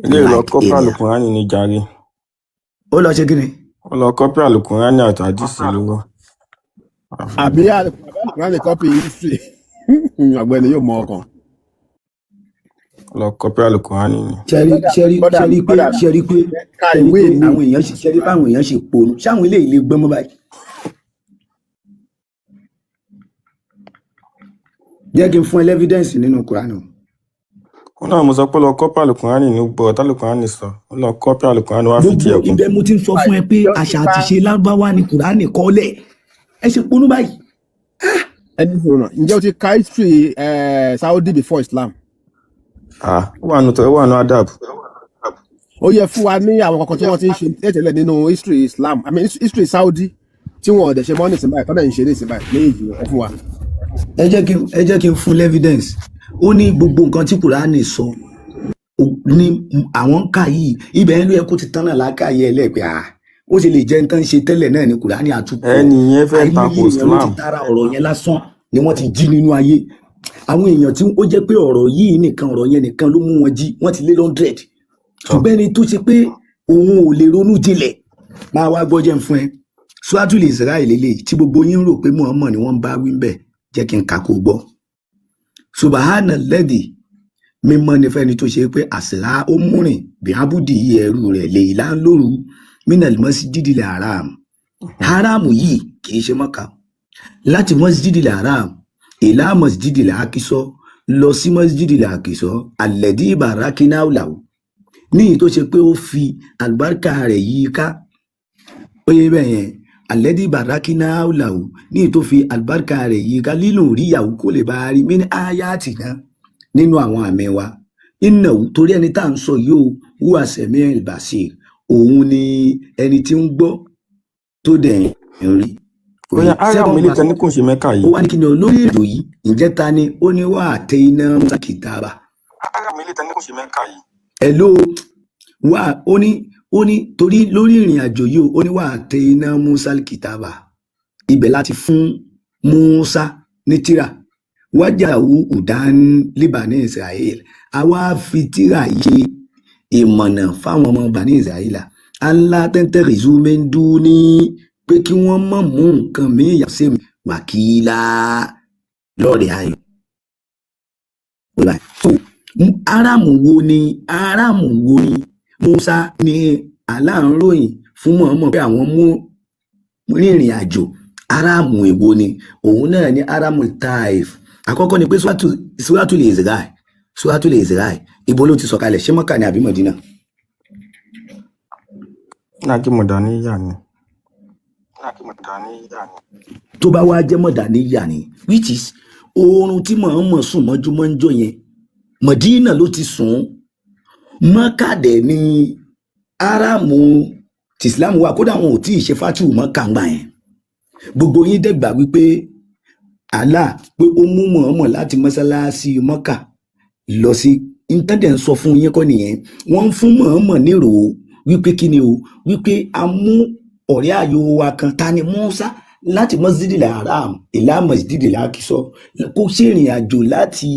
Ilé ìlọ Like kọ́pì area. àlùkùránì ní jàre. Ó lọ ṣe kí ni? Ó lọ kọ́pì àlùkùránì àti àdìsí lówó. Àbí àlùkùránì copy history? Ọ̀gbẹ́ni yóò mọ ọkàn. Ó lọ kọ́pì àlùkùránì ni. Ṣẹ́rí ṣẹ́rí Brother ṣẹ́rí mi, pé brother mi, ṣẹ́rí pé ka ṣẹ́rí ìwé pé mi. àwọn èèyàn ṣe ṣẹ́rí pé àwọn èèyàn ṣe ponú. Ṣáwọn eléyìí lè gbọ́n mọ́ báyìí? Jẹ́ kí n fún ẹ lẹ́fídẹ́ǹsì nínú Kùránì o. Ó náà mo sọ pé ó lọ kọ́pì àlùkùránì ní gbọ́ tálùkùránì sọ. Ó lọ kọ́pì àlùkùránì wá fi Gbogbo tiẹ̀ kún. ibẹ̀ mo ti ń sọ fún ẹ pé Ǹjẹ́ o ti àṣà ka àti ṣe lárúbáwá ni Kùránì kọ́lẹ̀. Ẹ ṣe ponú báyìí. Ẹni sọ̀rọ̀ náà, ǹjẹ́ o ti ka history Saudi before Islam? Ah, ó wà nù tó, ó wà nù adab. Ó yẹ fún wa ní àwọn kankan tí wọ́n ti ń ṣe tẹ́tẹ̀lẹ̀ nínú history Islam, I mean history Saudi, tí wọn ò dẹ̀ ṣe mọ́ nísìnyí báyìí, tọ́lẹ̀ ń ṣe nísìnyí báyìí méjì, ẹ fún wa. Ẹ jẹ́ kí n fún lẹ́fídẹ́ǹsì. Ó ní gbogbo nǹkan tí Kùránì sọ ní àwọn ń kà yìí, ibẹ̀ ló yẹ kó ti tán náà lákàyè ẹ lẹ́ẹ̀pẹ́ à ó ṣe lè jẹ́ nǹkan ṣe tẹ́lẹ̀ náà ní Kùránì àtúkọ̀. Ẹni yẹn fẹ́ Àìmọye tako èèyàn ló ti Islam. tara ọ̀rọ̀ yẹn lásán ni wọ́n ti jí nínú ayé. Àwọn èèyàn tí ó jẹ́ pé ọ̀rọ̀ yìí nìkan, ọ̀rọ̀ yẹn nìkan ló mú wọn jí, wọ́n ti lé 100. Tọ́. Ṣùgbọ́n ẹni tó ṣe pé òun ò lè ronú jinlẹ̀ máa wá gbọ́. Jẹ́ ń fún ẹ Suratul Israel lélẹ̀ tí gbogbo yín rò pé Muhammad ni wọ́n ń bá wí ń bẹ̀. Jẹ́ kí n kà kó gbọ́. Subahana lẹ́dì, mímọ́ ni fẹ́ni tó ṣe pé àsìrá ó múrìn bí abúdí yìí ẹrú rẹ̀ lè là ń lóru minal masjidil haram. Haramu yìí kì í ṣe Mọ́kà. Láti masjidil haram ìlà masjidil akisọ, lọ sí masjidil akisọ alẹ́dí barakina làwù, ní èyí tó ṣe pé ó fi àlùbáríkà rẹ̀ yí i ká. Ó yẹ bẹ́ẹ̀ yẹn, alẹ́dí barakina làwù, ní èyí tó fi àlùbáríkà rẹ̀ yí i ká lílù ríyàwó kó lè bá a rí mí ní áyáàtì náà nínú àwọn àmì wa. Iná torí ẹni tá à ń sọ yìí ó wúwa sẹ̀mí ìbàṣẹ, òun ni ẹni tí ń gbọ́ tó dẹ̀ ń rí. Ó yá, haram Second ilé verse. tẹni kò ń ṣe Mẹ́kà Ó yìí. wá ní kí ni olórí ètò yìí ǹjẹ́ ta ni ó ní wà á tẹ iná Musa kìtàbà. Haram ilé tẹni kò ń ṣe Mẹ́kà yìí. Hello, wà ó ní torí lórí ìrìn àjò yìí ó ní wà á tẹ iná Musa kìtàbà, ibẹ̀ láti fún Musa ní tírà wájà udan libani Israel. Àwa fi tírà yìí ṣe ìmọ̀nà fáwọn ọmọ bani Israel Allah tẹ́ntẹ́rìzú mẹ́ndú ní pé kí wọ́n má mú nǹkan míì yàtọ̀ sí mi wàkílà lọ́ọ̀rẹ́ ayò. So aramu wo ni Musa ní Allah ń ròyìn fún Muhammad pé àwọn mú rìnrìn àjò? Aramu èwo ni òun náà ní aramu Taif? Àkọ́kọ́ ni pé Suratul Isra, Suratul Isra, ibo ló ti sọ̀kalẹ̀? Ṣé Mọ́kà ni àbí Mọ̀dínà? Náà kí mọ̀dàníyà ni. Tó bá wá jẹ́ Mọ̀dàníyà ni, which is oorun tí Muhammad sùn mọ́júmọ́ ń jọ yẹn, Mọ̀dínà ló ti sùn. Mọ́kà dẹ̀ ni aramu tìsílámù wà. Kódà wọn ò tí ì ṣe fatihu Mọ́kà ńgbà yẹn. Gbogbo yín dẹ̀ gbà wípé Allah pé ó mú Muhammad láti mọ́sálásí Mọ́kà lọ sí intanet. Ń sọ fún yín kọ́ nìyẹn. Wọ́n ń fún Muhammad nírò wípé kí ni o, wípé a mú ọ̀rẹ́ àyò wa kan, ta ni? Musa, láti masjidil haram ìlà masjidil akisọ, kó ṣèrìn àjò láti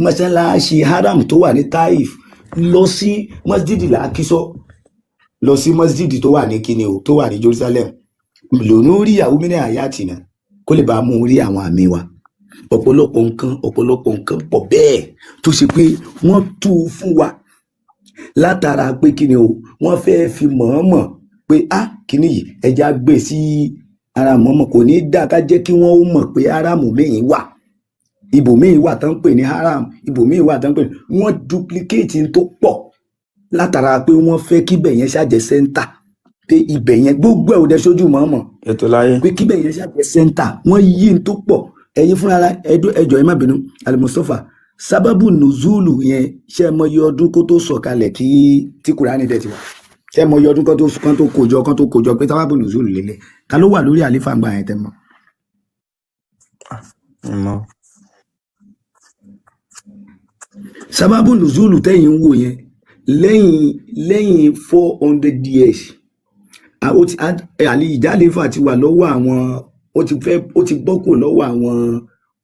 mọ́sálásí haram tó wà ní Taif lọ sí masjidil akisọ, lọ sí masjid tó wà ní kíni o, tó wà ní Jerusalem, lòun rí ìyàwó mi ní àyàtì náà kó lè bá a mú rí àwọn àmì wa. Ọ̀pọ̀lọpọ̀ nǹkan pọ̀ bẹ́ẹ̀ tó ṣe pé wọ́n tú u fún wa látara pé kíni o, wọ́n fẹ́ẹ́ fi mọ̀ọ́mọ̀ pé á kíní yìí, ẹja gbé sí ara mọ̀ọ́mọ̀, kò ní í dá ká jẹ́ kí wọ́n ó mọ̀ pé aráàmù míì wà. Ibòmíì wà tán ń pè ní haram, ibòmíì wà tán ń pè ní, wọ́n duplicate n tó pọ̀ látara pé wọ́n fẹ́ kíbẹ̀ yẹn ṣàjẹ́ center, pé ibẹ̀ yẹn gbogbo ẹ̀ ò dẹ̀ sójú mọ́ọ́mọ́ Ètò láyé. pé kíbẹ̀ yẹn ṣàjẹ́ center. Wọ́n yí n tó pọ̀. Ẹ̀yin fúnra ẹjọ́, ẹ má bínú, Alimustafa, sábàbù nùzúlù yẹn, ṣé ẹ mọyì ọdún kó tó sọ̀kalẹ̀ kí tí Kùránì dẹ̀ ti wà? Ṣé ẹ mọyì ọdún kan tó kójọ, kan tó kójọ pé sábàbù nùzúlù lélẹ̀? Ta ló wà lórí àlífà ńgbà yẹn tẹ́ mọ̀? Ìmọ̀. Sábàbù nùzúlù tẹ́yìn ń wò yẹn, lẹ́yìn 400 years, ó ti àlè ìjálẹ́fà ti wà lọ́wọ́ àwọn, ó ti fẹ́, ó ti bọ́ kò lọ́wọ́ àwọn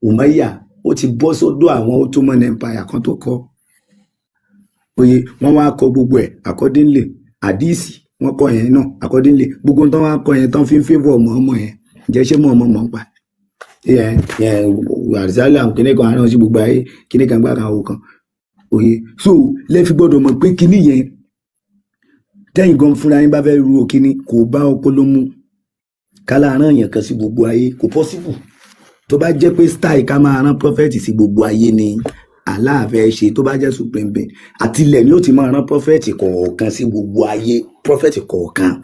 Umayya, ó ti bọ́ sọ́dọ̀ àwọn Ottoman Empire kan tó kọ́ oye. Wọ́n wá kọ gbogbo ẹ̀ accordingly. Àdíìsì wọ́n kọ yẹn náà accordingly. Gbogbo tó wá kọ yẹn tán fi ń favour ọmọ ọmọ yẹn, ǹjẹ́ ṣé mọ̀ ọmọ mọ̀ ń pa yẹn yẹn àrísálà kíní kan àárọ̀ sí gbogbo ayé, kíní kan gbára àwọn kan òye. So lẹ́fi gbọ́dọ̀ mọ̀ pé kíní yẹn tẹ́yìn gan fúnra yín bá fẹ́ ru òkíní kò bá ọpọlọ mu. Kálá rán yẹn kan sí gbogbo ayé, kò possible. Tó bá jẹ́ pé style ká máa rán prophet sí gbogbo ayé ni Allah fẹ́ ṣe, tó bá jẹ́ supreme being, àtilẹ̀ ni ó ti máa rán prophet kọ̀ọ̀kan sí gbogbo ayé. Prophet kọ̀ọ̀kan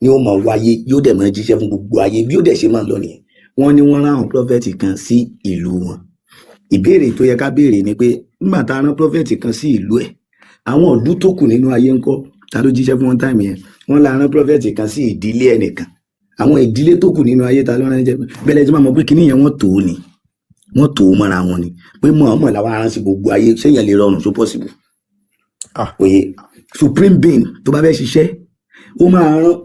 ni ó máa wáyé, yóò dẹ̀ máa jíṣẹ́ fún gbogbo ayé. Bí ó dẹ̀ ṣe máa lọ nìyẹn. Wọ́n ní wọ́n rán àwọn prophet kan sí ìlú wọn. Ìbéèrè tó yẹ ká béèrè ni pé nígbà tá a rán prophet kan sí ìlú ẹ̀, àwọn ìlú tó kù nínú ayé ńkọ́? Ta ló jíṣẹ́ fún wọn time yẹn? Wọ́n la rán prophet kan sí ìdílé ẹnìkan. Àwọn ìdílé tó kù nínú ayé, ta ló rán jẹ́? Bẹ́ẹ̀ tí wọ́n mọ̀ pé kíní yẹn, wọ́n tó ni, wọ́n tó mọ́ra wọn ni pé mọ̀ọ́mọ̀ làwọn arán sí gbogbo ayé. Ṣéyàn lè rọrùn tó possible? Òye supreme being tó bá fẹ́ ṣiṣẹ́, ó máa rán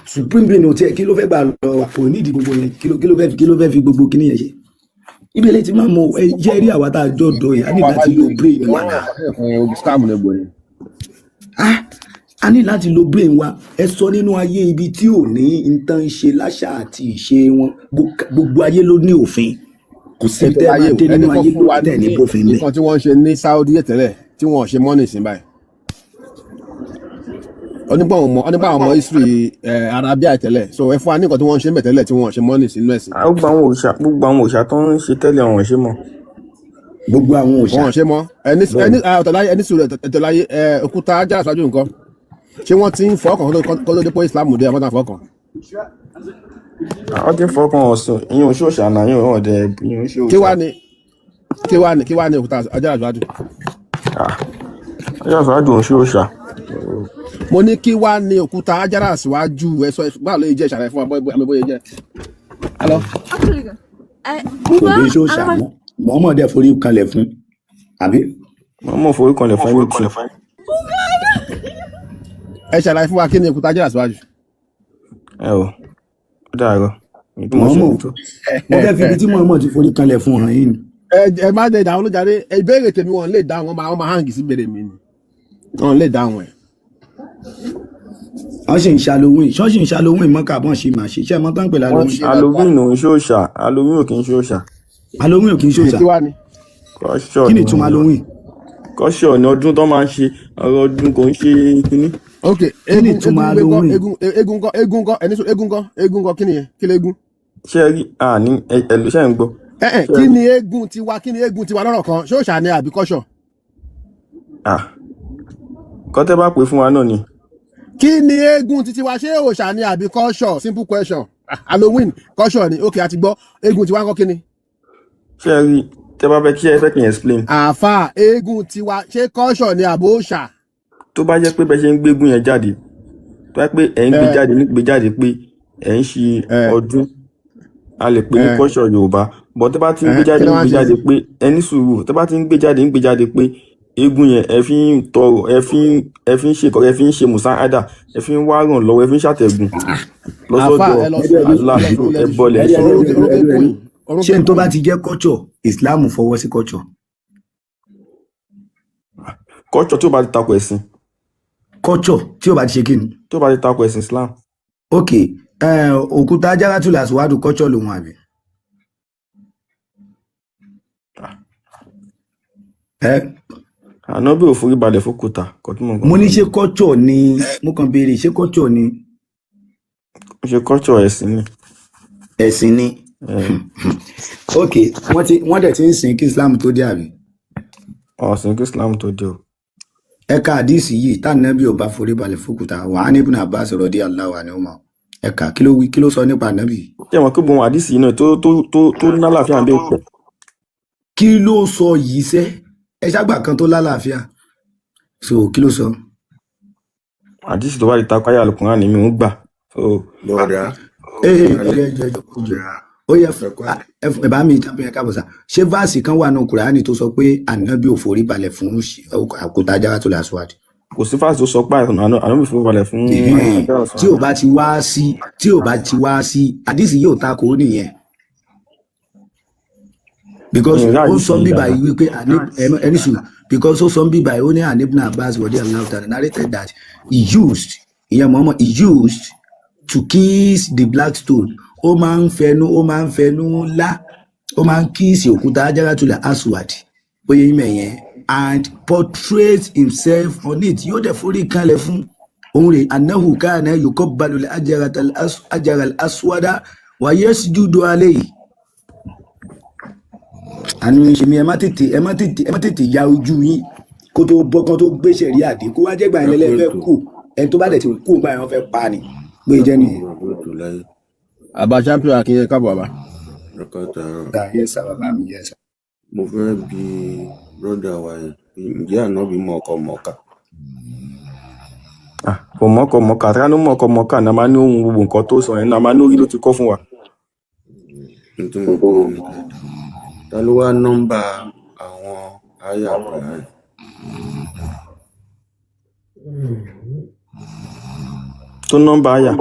supreme being ò tiẹ̀. Kí ló fẹ́ gbà lọ wà? Kò nídìí gbogbo yẹn. Kí ló fẹ́ fi gbogbo kíní yẹn ṣe? Ibi ilé ti máa mọ ẹ jẹ́ rí àwa tá a jọ dọ̀ yìí, a ní láti lo brain wa náà. Scam ní gbòòrò. A ní láti lo brain wa. Ẹ sọ nínú ayé ibi tí ò ní nǹkan ṣe láṣà àti ìṣe wọn. Gbogbo ayé ló ní òfin. Kò sí Ètò tẹ́ láyé máa o dé ẹni nínú kan ayé fún wa tẹ̀ ní ní bófin bẹ́ẹ̀. nǹkan tí wọ́n ń ṣe ní Saudi tẹ́lẹ̀ tí wọ́n ò ṣe mọ́ nísìnyí báyìí. Onígbà àwọn ọmọ history Arabia tẹ́lẹ̀, so ẹ fún wa ní nǹkan tí wọ́n ń ṣe ń bẹ̀ tẹ́lẹ̀ tí wọ́n ò ṣe mọ́ nísìnyí nínú ẹ̀sìn. Gbogbo àwọn òòṣà tó ń ṣe tẹ́lẹ̀, àwọn ò ṣe mọ́. Gbogbo àwọn òòṣà. Wọ́n ò ṣe mọ́. Ẹni bẹ́ẹ̀ ẹni ọ̀tọ̀láyé, ẹni sùúrù, ẹ̀tọ̀láyé, òkúta ajára ṣáájú nǹkan, ṣé wọ́n ti ń fọ́ ọkàn kó tó dé pé Islam dé àwọn tó ń fọ́ ọkàn? Àwọn tí ń fọkàn ọ̀sùn, ìyẹn ò ṣe òòṣà náà, ìyẹn ò ọ̀dẹ, ìyẹn ò ṣe Kí òòṣà. wá ní òkúta ajára ṣáájú? Ajára ṣáájú ò ń ṣe òòṣà. Mo ní kí wá ní òkúta ajára síwájú? Ẹ sọ báwo ló yẹ jẹ́, ìṣàlàyé fún wa àmì bóyá jẹ́. Hello? Kò dé ṣòòṣà mọ́. Mọ́mọ́ dẹ̀ forí kalẹ̀ fún àbí? Wọ́n mọ̀ forí kanlẹ̀ fún anything. Ẹ ṣàlàyé fún wa, kí ni òkúta ajára síwájú? Ẹ ò, ó dàárọ̀ èyí tí mo ṣe Mọ́mọ́ tó. Mo fẹ́ fi ibi tí mọ́mọ́ ti forí kalẹ̀ fún hàn yín ni. Ẹ má dé ìdáhùn ló jáde. Ìbéèrè tèmi, wọn lè dáhùn, wọn máa hang sí ìbéèrè mi ni wọn lè dáhùn ẹ. Wọ́n sì ń ṣe Halloween, ṣọ́ọ̀ṣì ń ṣe Halloween mọ́kà bọ́n ṣe máa ṣe iṣẹ́ mọ́ tán pẹ̀lú Wọ́n Halloween. ṣe dáadáa. Halloween ò ń ṣe òòṣà. Halloween ò kì í ṣe òòṣà. Halloween ò kì í ṣòòṣà? Kí wá ní? Kọ́ṣọ̀ Kí ni ni. ìtumọ̀ Halloween? Kọ́ṣọ̀ ni ọdún tó máa ń ṣe, ọ̀rọ̀ ọdún, kò ń ṣe kínní. Ok. Kí ni Eégún ìtumọ̀ eégún gbé kọ́ Halloween? Eégún eégún kọ́, eégún kọ́, ẹni sọ eégún kọ́, eégún kọ́, kí ni yẹn? Kí lè eégún? Ṣé ẹ rí àní ẹ ẹ ṣe ń gbọ́? Ẹ Ṣé kí ẹ rí ni eégún tiwa? Kí ni eégún tiwa lọ́rọ̀ kan? Ṣé òòṣà ni àbí kọ́ṣọ̀? Kọ́ tẹ́ bá pè fún wa náà ni. Kí ni eégún titi wa? Ṣé òòṣà ni àbí kọ́ṣọ̀? Simple question. Ah, Halloween kọ́ṣọ̀ ni, ok, àti gbọ́. Eégún tiwa ńkọ́, kí ni? Ṣé ẹ rí, tẹ́ bá fẹ́ kí ẹ fẹ́ kí n explain. Àáfà, eégún tiwa, ṣé kọ́ṣọ̀ ni àbó òòṣà? Tó bá jẹ́ pé bẹ́ẹ̀ ṣe ń gbégún yẹn jáde, tó bá jẹ́ pé ẹ̀ ń gbé jáde ní gbé jáde pé ẹ̀ ń ṣe ọdún, a lè pè ní kọ́ṣọ̀ Yorùbá, but tó bá ti ń gbé Kí jáde ló ń wá ń gbé ṣe jáde sí? pé ẹ ní sùúrù, tó bá ti ń gbé jáde ń gbé jáde pé eégún yẹn ẹ fi ń tọrọ, ẹ fi ń ṣe ẹ fi ń ṣe musaada, ẹ fi ń wá ràn lọ́wọ́, ẹ fi ń ṣàtẹ̀gùn Àáfà, lọ́sọ́dọ̀ ẹ lọ sùn, ẹdú ẹ lọ Allah, sùn, ẹ ilẹ̀ ti ṣú. bọlẹ̀ ẹdú ṣe. ẹdú ẹdú Orúkọ ẹdú kún ẹdú yìí, orúkọ Ṣé n tó kún bá yìí. ti jẹ́ culture, Islam fọwọ́ sí culture? Culture tí ó bá ti takò ẹ̀sìn. Culture tí ò bá ti ṣe kí ni? Tí ó bá ti takò ẹ̀sìn Islam. Ok, òkúta Jaratul Aswadu, culture lòun àbí? Ẹ Ànábì ò forí balẹ̀ fókúta kò tí mo Mo kàn ní sọ ṣé culture ni? Mo kàn béèrè, ṣé culture ni? Ó ṣe culture, ẹ̀sìn ni. Ẹ̀sìn ni. Ok, wọ́n dẹ̀ ti ń sìn kí Islam tó dé, àbí? Ọ̀sìn kí Islam tó dé o. Ẹ̀ka àdìsí yìí tánàbí ò bá forí balẹ̀ fókùtà wà á ní Ibn Abbas radiyallahu anhuma. Ẹ̀ka kí ló wí, kí ló sọ nípa ànábì? Ṣé wọn kí gbogbo àdìsí yìí náà tó nálàáfíà ń bẹ pọ̀? Kí ló sọ yìí sẹ́? Ẹ ṣàgbà kan tó lálàáfíà, so kí ló sọ? Àdìsí tó bá ti takọ ayé Al-Qur'an ni mi ń gbà so. Bọ̀dá. Ee, ẹjọ ẹjọ ẹjọ ẹjọ, ó yẹ ẹ bá mi champion. Káàbọ̀ sá. Ṣé verse kan wà nù Kùránì tó sọ pé ànábì ò forí balẹ̀ fún òkúta Hajaratul Aswad? Kò sí verse tó sọ pé ànábì fún balẹ̀ fún Ẹ̀hẹ́n. Tí ò bá ti wá sí, tí ò bá ti wá sí, àdìsí yóò takò ó nìyẹn, because Ìrìn ó àdìsí sọ yìí bíbà dáadáa. yìí wípé ẹni sùn, because ó sọ bíbà yìí, ó ní an Ibn Abbas radiyallahu ta'ala narrated that he used, ìyẹn Muhammad, he used to kiss the black stone. Ó máa ń fẹnu lá, ó máa ń kiss òkúta Hajaratul Aswad, bóyá yín mẹ̀yẹn, and portrays himself on it. Yóò dẹ̀ forí kanlẹ̀ fún òun rè, annahu kana yuqabbalu al-hajara al-aswada wa yasjudu alayhi. Àánú ń ṣe mí. Ẹ má tètè ya ojú yín kó tó bọ́, kán tó gbé sẹ̀rí àdé, kó wá jẹ́ gbà yẹn Ẹ kú lẹ́lẹ́ fẹ́ ètò. kú. Ẹni tó bá dẹ̀ ti kú gbà yẹn, wọ́n fẹ́ pa ni. Bóyá jẹ́ nìyẹn. Ẹ kú ètò láyé. Àbá champion, akínyẹn, káàbọ̀ bàbá. Ẹ káàtàárọ̀. Yẹ sá bàbá mi, yẹ sá. Mo fẹ́ bi brother wa yẹn pé ǹjẹ́ ànábì mọ ọkọ mọ̀ọ́kà? Ah, kò mọ́kọ mọ́kà tí wọ́n mọ́kọ mọ́kà náà máa ní ohun gbogbo nǹkan tó sọ yẹn náà máa ní orí ló ti kọ́ fún wa. Ní tí mo bí ní kẹta, ta ló wá nọ́mbà àwọn àyà Kùránì? Tó nọ́mbà àyà.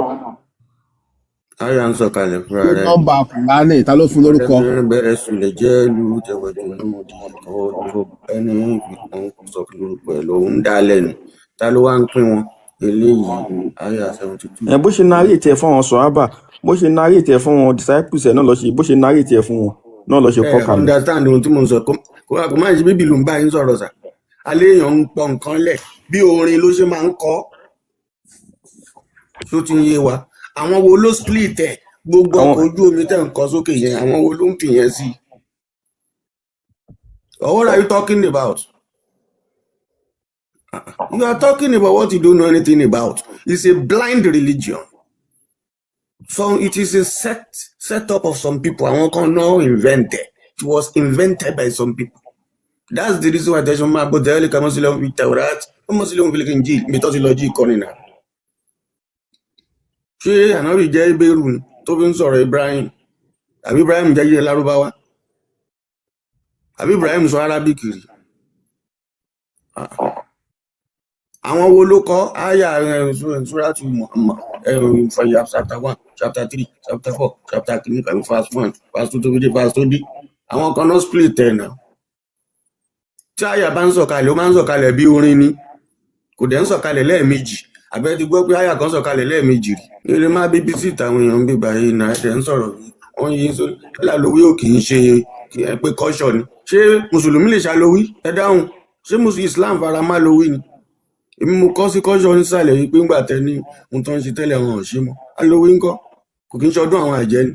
Àyà ń sọ̀kalẹ̀ fúnra Tó rẹ̀. Nọ́mbà Kùránì, ta ló fún lórúkọ? Bẹ̀rẹ̀ bẹ̀rẹ̀ sùlẹ̀ jẹ́ lu jẹ̀wẹ̀jẹ̀ lómọdé ọ̀dọ́ ẹni wọ́n sọ lórúkọ ẹ̀ lòún dá lẹ́nu. Ta ló wá ń pín wọn eléyìí, àyà 72? Ẹ bó ṣe narrate ẹ̀ fún àwọn sọ̀hábà, bó ṣe narrate ẹ̀ fún wọn disciples ẹ̀ náà lọ ṣe, bó ṣe narrate ẹ̀ fún wọn náà lọ ṣe Ẹ kọ́ kalẹ̀. understand ohun tí mo ń sọ? Kó má ṣe bíbí ló ń bá yín sọ̀rọ̀ sà. Alẹ́ èèyàn ń pọ nǹkan lẹ̀ bí orin ló ṣe máa ń kọ́, tó ti ń yé wa. Àwọn wo ló split ẹ̀, gbogbo Àwọn ọkọ̀ ojú omi tẹ̀ ń kọ́ sókè yẹn, àwọn wo ló ń fi yẹn sí? Or what are you talking about? You are talking about what you don't know anything about. It's a blind religion, so it is a set up of some people. Àwọn kan náà invented it. Was invented by some people. That's the reason why tẹ̀sán máa bọ̀ tẹ́lẹ̀ kàmọ́ sílẹ̀ fi Taurat, ọmọ sílẹ̀ fi Injil mi tó ti lọ jí ìkọ́ni náà. Ṣé ànábì jẹ́ ibérù ni tó fi ń sọ̀rọ̀ Ibrahim? Àbí Ibrahim jẹ́ yíyẹ lárúbáwá? Àbí Ibrahim sọ Arabic rí? Ah. Àwọn wo ló kọ́ àyà suratu Muhammad fàyà, chapter 1, chapter 3, chapter 4, chapter 3 tàbí verse 1, verse 2 tó fi dé verse tó dé? Àwọn kan náà split ẹ̀ náà. Tí àyà bá ń sọ̀kalẹ̀, ó máa ń sọ̀kalẹ̀ bí orin ni, kò dẹ̀ ń sọ̀kalẹ̀ lẹ́ẹ̀mejì. Àbẹ́ ti gbọ́ pé àyà kan sọ̀kalẹ̀ lẹ́ẹ̀mejì rí? Ní lè má bíbí sí ìtàwọn èèyàn ń bíbá yìí náà, ẹ̀dẹ̀ ń sọ̀rọ̀, wọ́n yí sórí lálówí ò kì í ṣe kì í pé kọ́ṣọ̀ ni. Ṣé mùsùlùmí lè ṣàlówí? Ẹ dáhùn. Ṣé mùsùlùmí Islam fara má lówí ni? Èmi mo kọ́ sí kọ́ṣọ̀ nísàlẹ̀ yìí pé ńgbà tẹ ní ohun tó ń ṣe tẹ́lẹ̀, wọn ò ṣe mọ́. Alówí ńkọ́? Kò kí ń ṣọdún àwọn àjẹ́ ni.